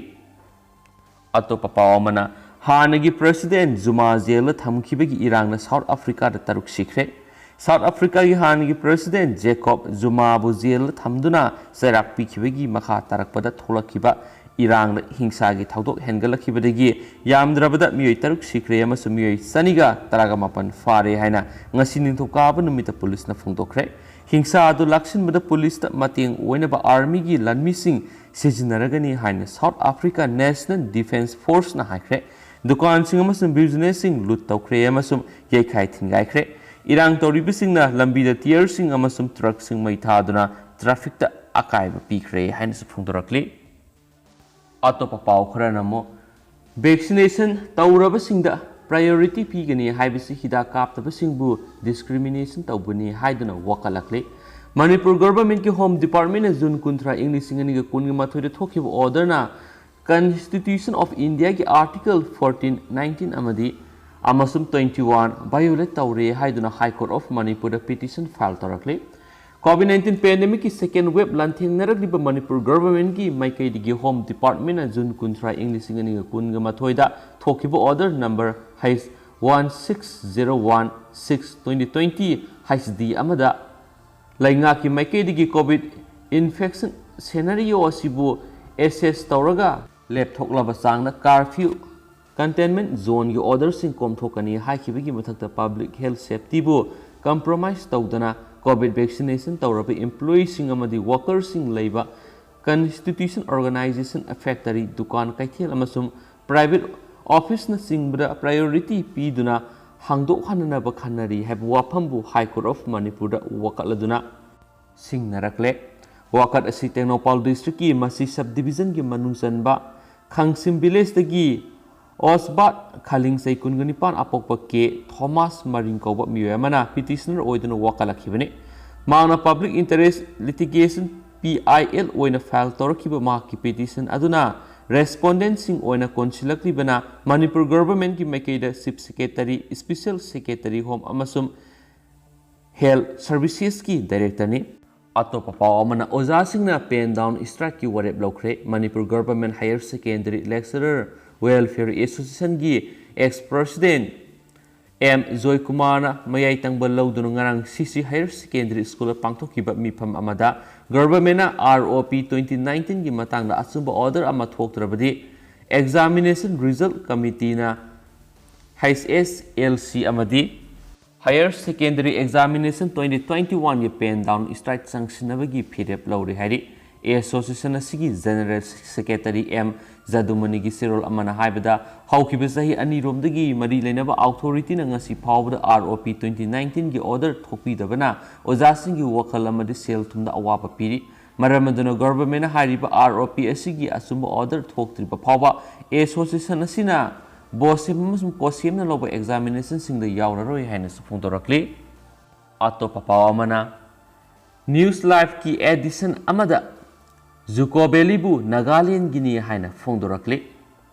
ꯑꯇꯣꯞꯄ ꯄꯥꯎ ꯑꯃꯅ, ꯍꯥꯟꯅꯒꯤ president ꯖꯨꯃꯥ ꯖꯦꯜꯗ ꯊꯝꯈꯤꯕꯒꯤ ꯏꯔꯥꯡꯅ South Africa ꯗ ꯇꯔꯨꯛ ꯁꯤꯈ꯭ꯔꯦ꯫ South Africa ꯒꯤ ꯍꯥꯟꯅꯒꯤ president Jacob Zuma ꯕꯨ ꯖꯦꯜꯗ ꯊꯝꯗꯨꯅ ꯆꯩꯔꯥꯛ ꯄꯤꯈꯤꯕꯒꯤ ꯃꯈꯥ ꯇꯥꯔꯛꯄꯗ ꯊꯣꯛꯂꯛꯈꯤꯕ ꯏꯔꯥꯡꯗ ꯍꯤꯡꯁꯥꯒꯤ ꯊꯧꯗꯣꯛ ꯍꯦꯟꯒꯠꯂꯛꯈꯤꯕꯗꯒꯤ ꯌꯥꯝꯗ꯭ꯔꯕꯗ ꯃꯤꯑꯣꯏ ꯇꯔꯨꯛ ꯁꯤꯈ꯭ꯔꯦ ꯑꯃꯁꯨꯡ ꯃꯤꯑꯣꯏ ꯆꯅꯤꯒ ꯇꯔꯥꯒ ꯃꯥꯄꯟ ꯐꯥꯔꯦ ꯍꯥꯏꯅ ꯉꯁꯤ ꯅꯤꯡꯊꯧꯀꯥꯕ ꯅꯨꯃꯤꯠꯇ ꯄꯨꯂꯤꯁꯅ ꯐꯣꯡꯗꯣꯛꯈ꯭ꯔꯦ꯫ ꯍꯤꯡꯁꯥ ꯑꯗꯨ ꯂꯥꯛꯁꯤꯟꯕꯗ ꯄꯨꯂꯤꯁꯇ ꯃꯇꯦꯡ ꯑꯣꯏꯅꯕ army ꯒꯤ ꯂꯥꯟꯃꯤꯁꯤꯡ ꯁꯤꯖꯤꯟꯅꯔꯒꯅꯤ ꯍꯥꯏꯅ South Africa National Defence Force ꯅ ꯍꯥꯏꯈ꯭ꯔꯦ꯫ ꯗꯨꯀꯥꯟꯁꯤꯡ ꯑꯃꯁꯨꯡ business ꯁꯤꯡ loot ꯇꯧꯈ꯭ꯔꯦ ꯑꯃꯁꯨꯡ ꯌꯩꯈꯥꯏ ꯊꯤꯟꯒꯥꯏꯈ꯭ꯔꯦ꯫ ꯏꯔꯥꯡ ꯇꯧꯔꯤꯕꯁꯤꯡꯅ ꯂꯝꯕꯤꯗ tear ꯁꯤꯡ ꯑꯃꯁꯨꯡ truck ꯁꯤꯡ ꯃꯩ ꯊꯥꯗꯨꯅ traffic ꯇ ꯑꯀꯥꯏꯕ ꯄꯤꯈ꯭ꯔꯦ ꯍꯥꯏꯅꯁꯨ ꯐꯣꯡꯗꯣꯔꯛꯂꯤ꯫ ꯑꯇꯣꯞꯄ ꯄꯥꯎ ꯈꯔꯅ ꯑꯃꯨꯛ, vaccination ꯇꯧꯔꯕꯁꯤꯡꯗ priority ꯄꯤꯒꯅꯤ ꯍꯥꯏꯕꯁꯤ ꯍꯤꯗꯥꯛ ꯀꯥꯞꯇꯕꯁꯤꯡꯕꯨ discrimination ꯇꯧꯕꯅꯤ ꯍꯥꯏꯗꯨꯅ ꯋꯥꯀꯠꯂꯛꯂꯤ꯫ ꯃꯅꯤꯄꯨꯔ ꯒꯚꯔꯟꯃꯦꯟꯠꯀꯤ ꯍꯣꯝ ꯗꯤꯄꯥꯔꯠꯃꯦꯟꯠꯅ ꯖꯨꯟ ꯀꯨꯟꯊ꯭ꯔꯥ, ꯏꯪ ꯂꯤꯁꯤꯡ ꯑꯅꯤꯒ ꯀꯨꯟꯒ ꯃꯥꯊꯣꯏꯗ ꯊꯣꯛꯈꯤꯕ ꯑꯣꯔꯗꯔꯅ Constitution of Indiaꯒꯤ Article fourteen, nineteen ꯑꯃꯗꯤ ꯑꯃꯁꯨꯡ twenty-one violate ꯇꯧꯔꯦ ꯍꯥꯏꯗꯨꯅ High Court of ꯃꯅꯤꯄꯨꯔꯗ petition file ꯇꯧꯔꯛꯂꯤ꯫ Covid nineteen pandemicꯀꯤ second wave ꯂꯥꯟꯊꯦꯡꯅꯔꯛꯂꯤꯕ Manipur ꯒꯚꯔꯟꯃꯦꯟꯠꯀꯤ ꯃꯥꯏꯀꯩꯗꯒꯤ ꯍꯣꯝ ꯗꯤꯄꯥꯔꯠꯃꯦꯟꯠꯅ ꯖꯨꯟ ꯀꯨꯟꯊ꯭ꯔꯥ, ꯏꯪ ꯂꯤꯁꯤꯡ ꯑꯅꯤꯒ ꯀꯨꯟꯒ ꯃꯥꯊꯣꯏꯗ ꯊꯣꯛꯈꯤꯕ order number H one six zero one six twenty twenty H D ꯑꯃꯗ ꯂꯩꯉꯥꯛꯀꯤ ꯃꯥꯏꯀꯩꯗꯒꯤ Covid infection scenario ꯑꯁꯤꯕꯨ assess ꯇꯧꯔꯒ ꯂꯦꯞꯊꯣꯛꯂꯕ ꯆꯥꯡꯗ curfew, containment zoneꯒꯤ orderꯁꯤꯡ ꯀꯣꯝꯊꯣꯛꯀꯅꯤ ꯍꯥꯏꯈꯤꯕꯒꯤ ꯃꯊꯛꯇ public health safetyꯕꯨ compromise ꯇꯧꯗꯅ Covid vaccination ꯇꯧꯔꯕ employeeꯁꯤꯡ ꯑꯃꯗꯤ workerꯁꯤꯡ ꯂꯩꯕ constitution organization, factory, ꯗꯨꯀꯥꯟ, ꯀꯩꯊꯦꯜ ꯑꯃꯁꯨꯡ private officeꯅꯆꯤꯡꯕꯗ priority ꯄꯤꯗꯨꯅ ꯍꯥꯡꯗꯣꯛꯍꯟꯅꯅꯕ ꯈꯟꯅꯔꯤ ꯍꯥꯏꯕ ꯋꯥꯐꯝꯕꯨ High Court of ꯃꯅꯤꯄꯨꯔꯗ ꯋꯥꯀꯠꯂꯗꯨꯅ ꯁꯤꯡꯅꯔꯛꯂꯦ꯫ ꯋꯥꯀꯠ ꯑꯁꯤ ꯇꯦꯡꯅꯧꯄꯥꯜ districtꯀꯤ ꯃꯁꯤ sub divisionꯒꯤ ꯃꯅꯨꯡ ꯆꯟꯕ ꯈꯥꯡꯁꯤꯝ villageꯇꯒꯤ ꯑꯣꯁꯕꯥꯠ ꯈꯥꯂꯤꯡ ꯆꯍꯤ ꯀꯨꯟꯒ ꯅꯤꯄꯥꯟ ꯑꯄꯣꯛꯄ ꯀꯦ ꯊꯣꯃꯥꯁ ꯃꯔꯤꯡ ꯀꯧꯕ ꯃꯤꯑꯣꯏ ꯑꯃꯅ petitioner ꯑꯣꯏꯗꯨꯅ ꯋꯥꯀꯠꯂꯛꯈꯤꯕꯅꯤ꯫ ꯃꯍꯥꯛꯅ public interest litigation, P I L, ꯑꯣꯏꯅ file ꯇꯧꯔꯛꯈꯤꯕ ꯃꯍꯥꯛꯀꯤ petition ꯑꯗꯨꯅ respondentꯁꯤꯡ ꯑꯣꯏꯅ ꯀꯣꯟꯁꯤꯜꯂꯛꯂꯤꯕꯅ ꯃꯅꯤꯄꯨꯔ ꯒꯚꯔꯟꯃꯦꯟꯠꯀꯤ ꯃꯥꯏꯀꯩꯗ Chief Secretary, Special Secretary Home ꯑꯃꯁꯨꯡ Health Servicesꯀꯤ directorꯅꯤ꯫ ꯑꯇꯣꯞꯄ ꯄꯥꯎ ꯑꯃꯅ ꯑꯣꯖꯥꯁꯤꯡꯅ pen down strikeꯀꯤ ꯋꯥꯔꯦꯞ ꯂꯧꯈ꯭ꯔꯦ꯫ Manipur Government Higher Secondary Lecturer Welfare Associationꯒꯤ ex president ꯑꯦꯝ ꯖꯣꯏꯀꯨꯃꯥꯔꯅ ꯃꯌꯥꯏ ꯇꯪꯕ ꯂꯧꯗꯨꯅ ꯉꯔꯥꯡ ꯁꯤ ꯁꯤ Higher Secondary Schoolꯗ ꯄꯥꯡꯊꯣꯛꯈꯤꯕ ꯃꯤꯐꯝ ꯑꯃꯗ governmentꯅ R O P twenty nineteenꯒꯤ ꯃꯇꯥꯡꯗ ꯑꯆꯨꯝꯕ order ꯑꯃ ꯊꯣꯛꯇ꯭ꯔꯕꯗꯤ examination result committeeꯅ H S L C ꯑꯃꯗꯤ Higher Secondary Examination twenty twenty-oneꯒꯤ pen down strike ꯆꯪꯁꯤꯟꯅꯕꯒꯤ ꯐꯤꯔꯦꯞ ꯂꯧꯔꯦ ꯍꯥꯏꯔꯤ꯫ Association ꯑꯁꯤꯒꯤ General Secretary ꯑꯦꯝ ꯖꯗꯨꯃꯅꯤꯒꯤ ꯆꯦꯔꯣꯜ ꯑꯃꯅ ꯍꯥꯏꯕꯗ, ꯍꯧꯈꯤꯕ ꯆꯍꯤ ꯑꯅꯤꯔꯣꯝꯗꯒꯤ ꯃꯔꯤ ꯂꯩꯅꯕ authorityꯅ ꯉꯁꯤ ꯐꯥꯎꯕꯗ R O P twenty nineteenꯒꯤ order ꯊꯣꯛꯄꯤꯗꯕꯅ ꯑꯣꯖꯥꯁꯤꯡꯒꯤ ꯋꯥꯈꯜ ꯑꯃꯗꯤ ꯁꯦꯜ ꯊꯨꯝꯗ ꯑꯋꯥꯕ ꯄꯤꯔꯤ꯫ ꯃꯔꯝ ꯑꯗꯨꯅ governmentꯅ ꯍꯥꯏꯔꯤꯕ R O P ꯑꯁꯤꯒꯤ ꯑꯆꯨꯝꯕ order ꯊꯣꯛꯇ꯭ꯔꯤꯕ ꯐꯥꯎꯕ association ꯑꯁꯤꯅ ꯕꯣꯁꯦꯝ ꯑꯃꯁꯨꯡ ꯀꯣꯁꯦꯝꯅ ꯂꯧꯕ examinationꯁꯤꯡꯗ ꯌꯥꯎꯔꯔꯣꯏ ꯍꯥꯏꯅꯁꯨ ꯐꯣꯡꯗꯣꯔꯛꯂꯤ꯫ ꯑꯇꯣꯞꯄ ꯄꯥꯎ ꯑꯃꯅ, News Live ꯀꯤ edition ꯑꯃꯗ ꯖꯨꯀꯣ ꯚꯦꯂꯤꯕꯨ ꯅꯥꯒꯥꯂꯦꯟꯒꯤꯅꯤ ꯍꯥꯏꯅ ꯐꯣꯡꯗꯣꯔꯛꯂꯤ꯫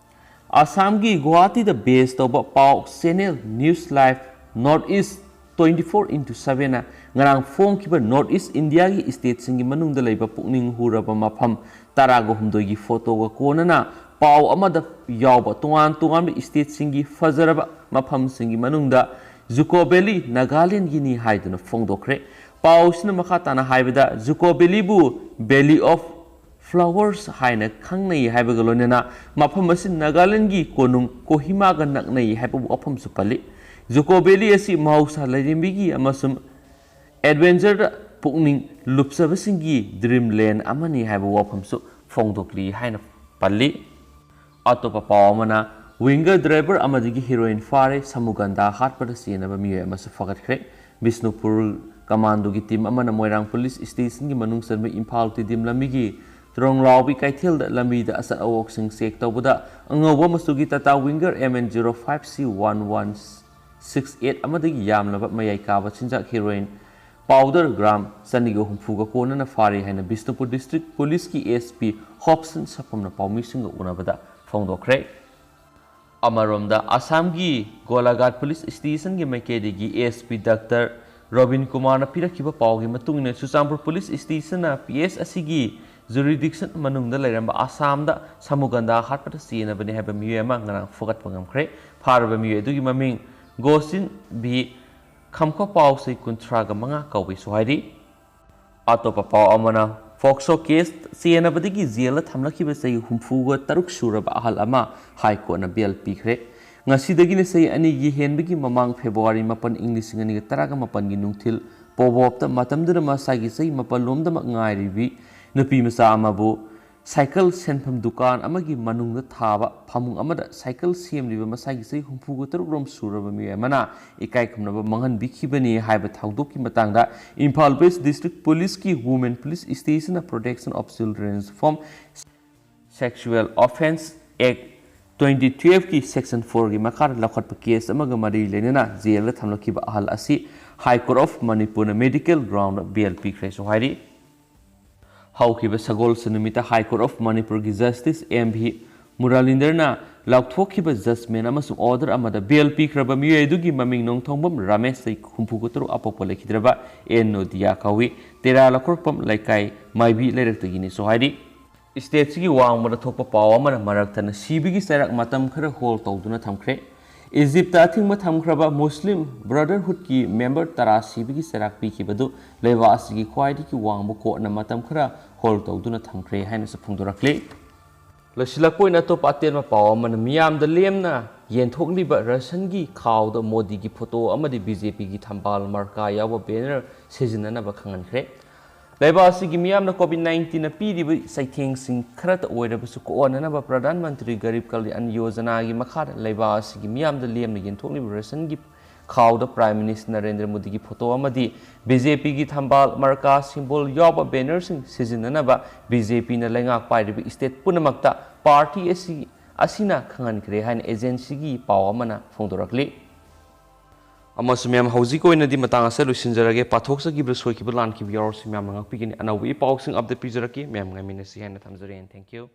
ꯑꯁꯥꯝꯒꯤ ꯒꯨꯋꯥꯍꯥꯇꯤꯗ base ꯇꯧꯕ ꯄꯥꯎ channel News Live North East twenty four into seven ꯅ ꯉꯔꯥꯡ ꯐꯣꯡꯈꯤꯕ North East India ꯒꯤ state ꯁꯤꯡꯒꯤ ꯃꯅꯨꯡꯗ ꯂꯩꯕ ꯄꯨꯛꯅꯤꯡ ꯍꯨꯔꯕ ꯃꯐꯝ ꯇꯔꯥꯒ ꯍꯨꯝꯗꯣꯏꯒꯤ photo ꯒ ꯀꯣꯟꯅꯅ ꯄꯥꯎ ꯑꯃꯗ ꯌꯥꯎꯕ ꯇꯣꯉꯥꯟ ꯇꯣꯉꯥꯟꯕ state ꯁꯤꯡꯒꯤ ꯐꯖꯔꯕ ꯃꯐꯝꯁꯤꯡꯒꯤ ꯃꯅꯨꯡꯗ ꯖꯨꯀꯣ ꯚꯦꯂꯤ ꯅꯥꯒꯥꯂꯦꯟꯒꯤꯅꯤ ꯍꯥꯏꯗꯨꯅ ꯐꯣꯡꯗꯣꯛꯈ꯭ꯔꯦ꯫ ꯄꯥꯎꯁꯤꯅ ꯃꯈꯥ ꯇꯥꯅ ꯍꯥꯏꯕꯗ, ꯖꯨꯀꯣ ꯚꯦꯂꯤꯕꯨ Valley of Flowers ꯍꯥꯏꯅ ꯈꯪꯅꯩ ꯍꯥꯏꯕꯒ ꯂꯣꯏꯅꯅ ꯃꯐꯝ ꯑꯁꯤ ꯅꯥꯒꯥꯂꯦꯟꯒꯤ ꯀꯣꯅꯨꯡ ꯀꯣꯍꯤꯃꯥꯒ ꯅꯛꯅꯩ ꯍꯥꯏꯕ ꯋꯥꯐꯝꯁꯨ ꯄꯜꯂꯤ꯫ ꯖꯨꯀꯣ ꯚꯦꯂꯤ ꯑꯁꯤ ꯃꯍꯧꯁꯥ ꯂꯥꯏꯔꯦꯝꯕꯤꯒꯤ ꯑꯃꯁꯨꯡ adventure ꯗ ꯄꯨꯛꯅꯤꯡ ꯂꯨꯞꯆꯕꯁꯤꯡꯒꯤ dreamland ꯑꯃꯅꯤ ꯍꯥꯏꯕ ꯋꯥꯐꯝꯁꯨ ꯐꯣꯡꯗꯣꯛꯂꯤ ꯍꯥꯏꯅ ꯄꯜꯂꯤ꯫ ꯑꯇꯣꯞꯄ ꯄꯥꯎ ꯑꯃꯅ, winger driver ꯑꯃꯗꯒꯤ heroin ꯐꯥꯔꯦ, ꯁꯃꯨꯒꯟꯗꯥ ꯍꯥꯠꯄꯗ ꯆꯦꯟꯅꯕ ꯃꯤꯑꯣꯏ ꯑꯃꯁꯨ ꯐꯒꯠꯈ꯭ꯔꯦ꯫ ꯕꯤꯁꯅꯨꯄꯨꯔ commando ꯒꯤ team ꯑꯃꯅ ꯃꯣꯏꯔꯥꯡ police station ꯒꯤ ꯃꯅꯨꯡ ꯆꯟꯕ ꯏꯝꯐꯥꯜ ꯇꯤꯗꯤꯝ ꯂꯝꯕꯤꯒꯤ ꯇ꯭ꯔꯣꯡꯂꯥꯎꯕꯤ ꯀꯩꯊꯦꯜꯗ ꯂꯝꯕꯤꯗ ꯑꯆꯠ ꯑꯋꯣꯛꯁꯤꯡ check ꯇꯧꯕꯗ ꯑꯉꯧꯕ ꯃꯆꯨꯒꯤ Tata Winger M N zero five C one one six eight ꯑꯃꯗꯒꯤ ꯌꯥꯝꯂꯕ ꯃꯌꯥꯏ ꯀꯥꯕ ꯆꯤꯟꯖꯥꯛ heroin powder gram ꯆꯅꯤꯒ ꯍꯨꯝꯐꯨꯒ ꯀꯣꯟꯅꯅ ꯐꯥꯔꯦ ꯍꯥꯏꯅ ꯕꯤꯁꯅꯨꯄꯨꯔ district police ꯀꯤ S P ꯍꯣꯞꯁꯟ ꯁꯥꯐꯝꯅ ꯄꯥꯎꯃꯤꯁꯤꯡꯒ ꯎꯅꯕꯗ ꯐꯣꯡꯗꯣꯛꯈ꯭ꯔꯦ꯫ ꯑꯃꯔꯣꯝꯗ, ꯑꯁꯥꯝꯒꯤ ꯒꯣꯂꯥꯘꯥꯠ police station ꯒꯤ ꯃꯥꯏꯀꯩꯗꯒꯤ S P Doctor ꯔꯣꯕꯤꯟ ꯀꯨꯃꯥꯔꯅ ꯄꯤꯔꯛꯈꯤꯕ ꯄꯥꯎꯒꯤ ꯃꯇꯨꯡ ꯏꯟꯅ, ꯆꯨꯔꯆꯥꯟꯄꯨꯔ police station ꯅ P S ꯑꯁꯤꯒꯤ jurisdiction ꯃꯅꯨꯡꯗ ꯂꯩꯔꯝꯕ ꯑꯁꯥꯝꯗ ꯁꯃꯨꯒꯟꯗꯥ ꯍꯥꯠꯄꯗ ꯆꯦꯟꯅꯕꯅꯤ ꯍꯥꯏꯕ ꯃꯤꯑꯣꯏ ꯑꯃ ꯉꯔꯥꯡ ꯐꯨꯒꯠꯄ ꯉꯝꯈ꯭ꯔꯦ꯫ ꯐꯥꯔꯕ ꯃꯤꯑꯣꯏ ꯑꯗꯨꯒꯤ ꯃꯃꯤꯡ ꯒꯣꯁꯤꯟ ꯚꯤ ꯈꯝꯈꯣꯄꯥꯎ, ꯆꯍꯤ ꯀꯨꯟꯊ꯭ꯔꯥꯒ ꯃꯉꯥ ꯀꯧꯕꯁꯨ ꯍꯥꯏꯔꯤ꯫ ꯑꯇꯣꯞꯄ ꯄꯥꯎ ꯑꯃꯅ, POCSO case ꯆꯦꯟꯅꯕꯗꯒꯤ jail ꯗ ꯊꯝꯂꯛꯈꯤꯕ ꯆꯍꯤ ꯍꯨꯝꯐꯨꯒ ꯇꯔꯨꯛ ꯁꯨꯔꯕ ꯑꯍꯜ ꯑꯃ High Court ꯅ bail ꯄꯤꯈ꯭ꯔꯦ꯫ ꯉꯁꯤꯗꯒꯤꯅ ꯆꯍꯤ ꯑꯅꯤꯒꯤ ꯍꯦꯟꯕꯒꯤ ꯃꯃꯥꯡ February ꯃꯥꯄꯟ, ꯏꯪ ꯂꯤꯁꯤꯡ ꯑꯅꯤꯒ ꯇꯔꯥꯒ ꯃꯥꯄꯟꯒꯤ ꯅꯨꯡꯊꯤꯜ ꯄꯣꯕꯣꯞꯇ ꯃꯇꯝꯗꯨꯗ ꯃꯁꯥꯒꯤ ꯆꯍꯤ ꯃꯥꯄꯜ ꯂꯣꯝꯗꯃꯛ ꯉꯥꯏꯔꯤꯕꯤ ꯅꯨꯄꯤ ꯃꯆꯥ ꯑꯃꯕꯨ cycle ꯁꯦꯟꯐꯝ ꯗꯨꯀꯥꯟ ꯑꯃꯒꯤ ꯃꯅꯨꯡꯗ ꯊꯥꯕ ꯐꯃꯨꯡ ꯑꯃꯗ cycle ꯁꯦꯝꯂꯤꯕ ꯃꯁꯥꯒꯤ ꯆꯍꯤ ꯍꯨꯝꯐꯨꯒ ꯇꯔꯨꯛ ꯔꯣꯝ ꯁꯨꯔꯕ ꯃꯤꯑꯣꯏ ꯑꯃꯅ ꯏꯀꯥꯏ ꯈꯨꯝꯅꯕ ꯃꯥꯡꯍꯟꯕꯤꯈꯤꯕꯅꯤ ꯍꯥꯏꯕ ꯊꯧꯗꯣꯛꯀꯤ ꯃꯇꯥꯡꯗ ꯏꯝꯐꯥꯜ West District Police ꯀꯤ Women Police Station ꯅ Protection of Children from Sexual Offence Act twenty twelve ꯀꯤ section four ꯒꯤ ꯃꯈꯥꯗ ꯂꯧꯈꯠꯄ case ꯑꯃꯒ ꯃꯔꯤ ꯂꯩꯅꯅ jail ꯗ ꯊꯝꯂꯛꯈꯤꯕ ꯑꯍꯜ ꯑꯁꯤ High Court of Manipurꯅ medical groundꯗ bail ꯄꯤꯈ꯭ꯔꯦꯁꯨ ꯍꯥꯏꯔꯤ꯫ ꯍꯧꯈꯤꯕ ꯁꯒꯣꯜꯁꯦꯟ ꯅꯨꯃꯤꯠꯇ High Court of Manipurꯒꯤ Justice M V Muralindrꯅ ꯂꯥꯎꯊꯣꯛꯈꯤꯕ judgment ꯑꯃꯁꯨꯡ order ꯑꯃꯗ bail ꯄꯤꯈ꯭ꯔꯕ ꯃꯤꯑꯣꯏ ꯑꯗꯨꯒꯤ ꯃꯃꯤꯡ ꯅꯣꯡꯊꯣꯡꯕꯝ ꯔꯥꯃꯦꯁ, ꯆꯍꯤ ꯍꯨꯝꯐꯨ ꯇꯔꯨꯛ, ꯑꯄꯣꯛꯄ ꯂꯩꯈꯤꯗ꯭ꯔꯕ, ꯑꯦꯟ ꯅꯣꯗꯤꯌꯥ ꯀꯧꯏ, ꯇꯦꯔꯥ ꯂꯧꯈꯣꯔꯛꯄꯝ ꯂꯩꯀꯥꯏ, ꯃꯥꯏꯕꯤ ꯂꯩꯔꯛꯇꯒꯤꯅꯤꯁꯨ ꯍꯥꯏꯔꯤ꯫ Stateꯁꯤꯒꯤ ꯋꯥꯡꯃꯗ ꯊꯣꯛꯄ ꯄꯥꯎ ꯑꯃꯅ ꯃꯔꯛ ꯊꯠꯅ ꯁꯤꯕꯒꯤ ꯆꯩꯔꯥꯛ ꯃꯇꯝ ꯈꯔ hold ꯇꯧꯗꯨꯅ ꯊꯝꯈ꯭ꯔꯦ꯫ ꯏꯖꯤꯞꯇ ꯑꯊꯤꯡꯕ ꯊꯝꯈ꯭ꯔꯕ ꯃꯨꯁꯂꯤꯝ Brotherhoodꯀꯤ member ꯇꯔꯥ ꯁꯤꯕꯒꯤ ꯆꯩꯔꯥꯛ ꯄꯤꯈꯤꯕꯗꯨ ꯂꯩꯕꯥꯛ ꯑꯁꯤꯒꯤ ꯈ꯭ꯋꯥꯏꯗꯒꯤ ꯋꯥꯡꯕ courtꯅ ꯃꯇꯝ ꯈꯔ hold ꯇꯧꯗꯨꯅ ꯊꯝꯈ꯭ꯔꯦ ꯍꯥꯏꯅꯁꯨ ꯐꯣꯡꯗꯣꯔꯛꯂꯤ꯫ ꯂꯣꯏꯁꯤꯜꯂꯛꯄ ꯑꯣꯏꯅ ꯑꯇꯣꯞꯄ ꯑꯇꯦꯟꯕ ꯄꯥꯎ ꯑꯃꯅ ꯃꯤꯌꯥꯝꯗ ꯂꯦꯝꯅ ꯌꯦꯟꯊꯣꯛꯂꯤꯕ rationꯒꯤ ꯈꯥꯎꯗ ꯃꯣꯗꯤꯒꯤ photo ꯑꯃꯗꯤ BJPꯒꯤ ꯊꯝꯕꯥꯜ ꯃꯥꯔꯀꯥ ꯌꯥꯎꯕ banner ꯁꯤꯖꯤꯟꯅꯅꯕ ꯈꯪꯍꯟꯈ꯭ꯔꯦ꯫ ꯂꯩꯕꯥꯛ ꯑꯁꯤꯒꯤ ꯃꯤꯌꯥꯝꯅ COVID nineteenꯅ ꯄꯤꯔꯤꯕ ꯆꯩꯊꯦꯡꯁꯤꯡ ꯈꯔꯇ ꯑꯣꯏꯔꯕꯁꯨ ꯀꯣꯛꯍꯟꯅꯅꯕ ꯄ꯭ꯔꯙꯥꯟ ꯃꯟꯇ꯭ꯔꯤ ꯒꯔꯤꯕ ꯀꯜꯌꯥꯟ ꯌꯣꯖꯅꯥꯒꯤ ꯃꯈꯥꯗ ꯂꯩꯕꯥꯛ ꯑꯁꯤꯒꯤ ꯃꯤꯌꯥꯝꯗ ꯂꯦꯝꯅ ꯌꯦꯟꯊꯣꯛꯂꯤꯕ rationꯒꯤ ꯈꯥꯎꯗ Prime Minister ꯅꯔꯦꯟꯗ꯭ꯔ ꯃꯣꯗꯤꯒꯤ photo ꯑꯃꯗꯤ BJPꯒꯤ ꯊꯝꯕꯥꯜ ꯃꯥꯔꯀꯥ symbol ꯌꯥꯎꯕ bannerꯁꯤꯡ ꯁꯤꯖꯤꯟꯅꯅꯕ BJPꯅ ꯂꯩꯉꯥꯛ ꯄꯥꯏꯔꯤꯕ state ꯄꯨꯝꯅꯃꯛꯇ party ꯑꯁꯤ, ꯑꯁꯤꯅ ꯈꯪꯍꯟꯈ꯭ꯔꯦ ꯍꯥꯏꯅ agencyꯒꯤ ꯄꯥꯎ ꯑꯃꯅ ꯐꯣꯡꯗꯣꯔꯛꯂꯤ꯫ ꯑꯃꯁꯨ ꯃꯌꯥꯝ, ꯍꯧꯖꯤꯛ ꯑꯣꯏꯅꯗꯤ ꯃꯇꯥꯡ ꯑꯁꯤꯗ ꯂꯣꯏꯁꯤꯟꯖꯔꯒꯦ꯫ ꯄꯥꯊꯣꯛꯆꯈꯤꯕ, ꯁꯣꯏꯈꯤꯕ, ꯂꯥꯟꯈꯤꯕ ꯌꯥꯎꯔꯁꯨ ꯃꯌꯥꯝꯅ ꯉꯥꯛꯄꯤꯒꯅꯤ꯫ ꯑꯅꯧꯕ ꯏ ꯄꯥꯎꯁꯤꯡ update ꯄꯤꯖꯔꯛꯀꯦ꯫ ꯃꯌꯥꯝ ꯉꯥꯏꯃꯤꯟꯅꯁꯤ ꯍꯥꯏꯅ ꯊꯝꯖꯔꯦ꯫ And thank you꯫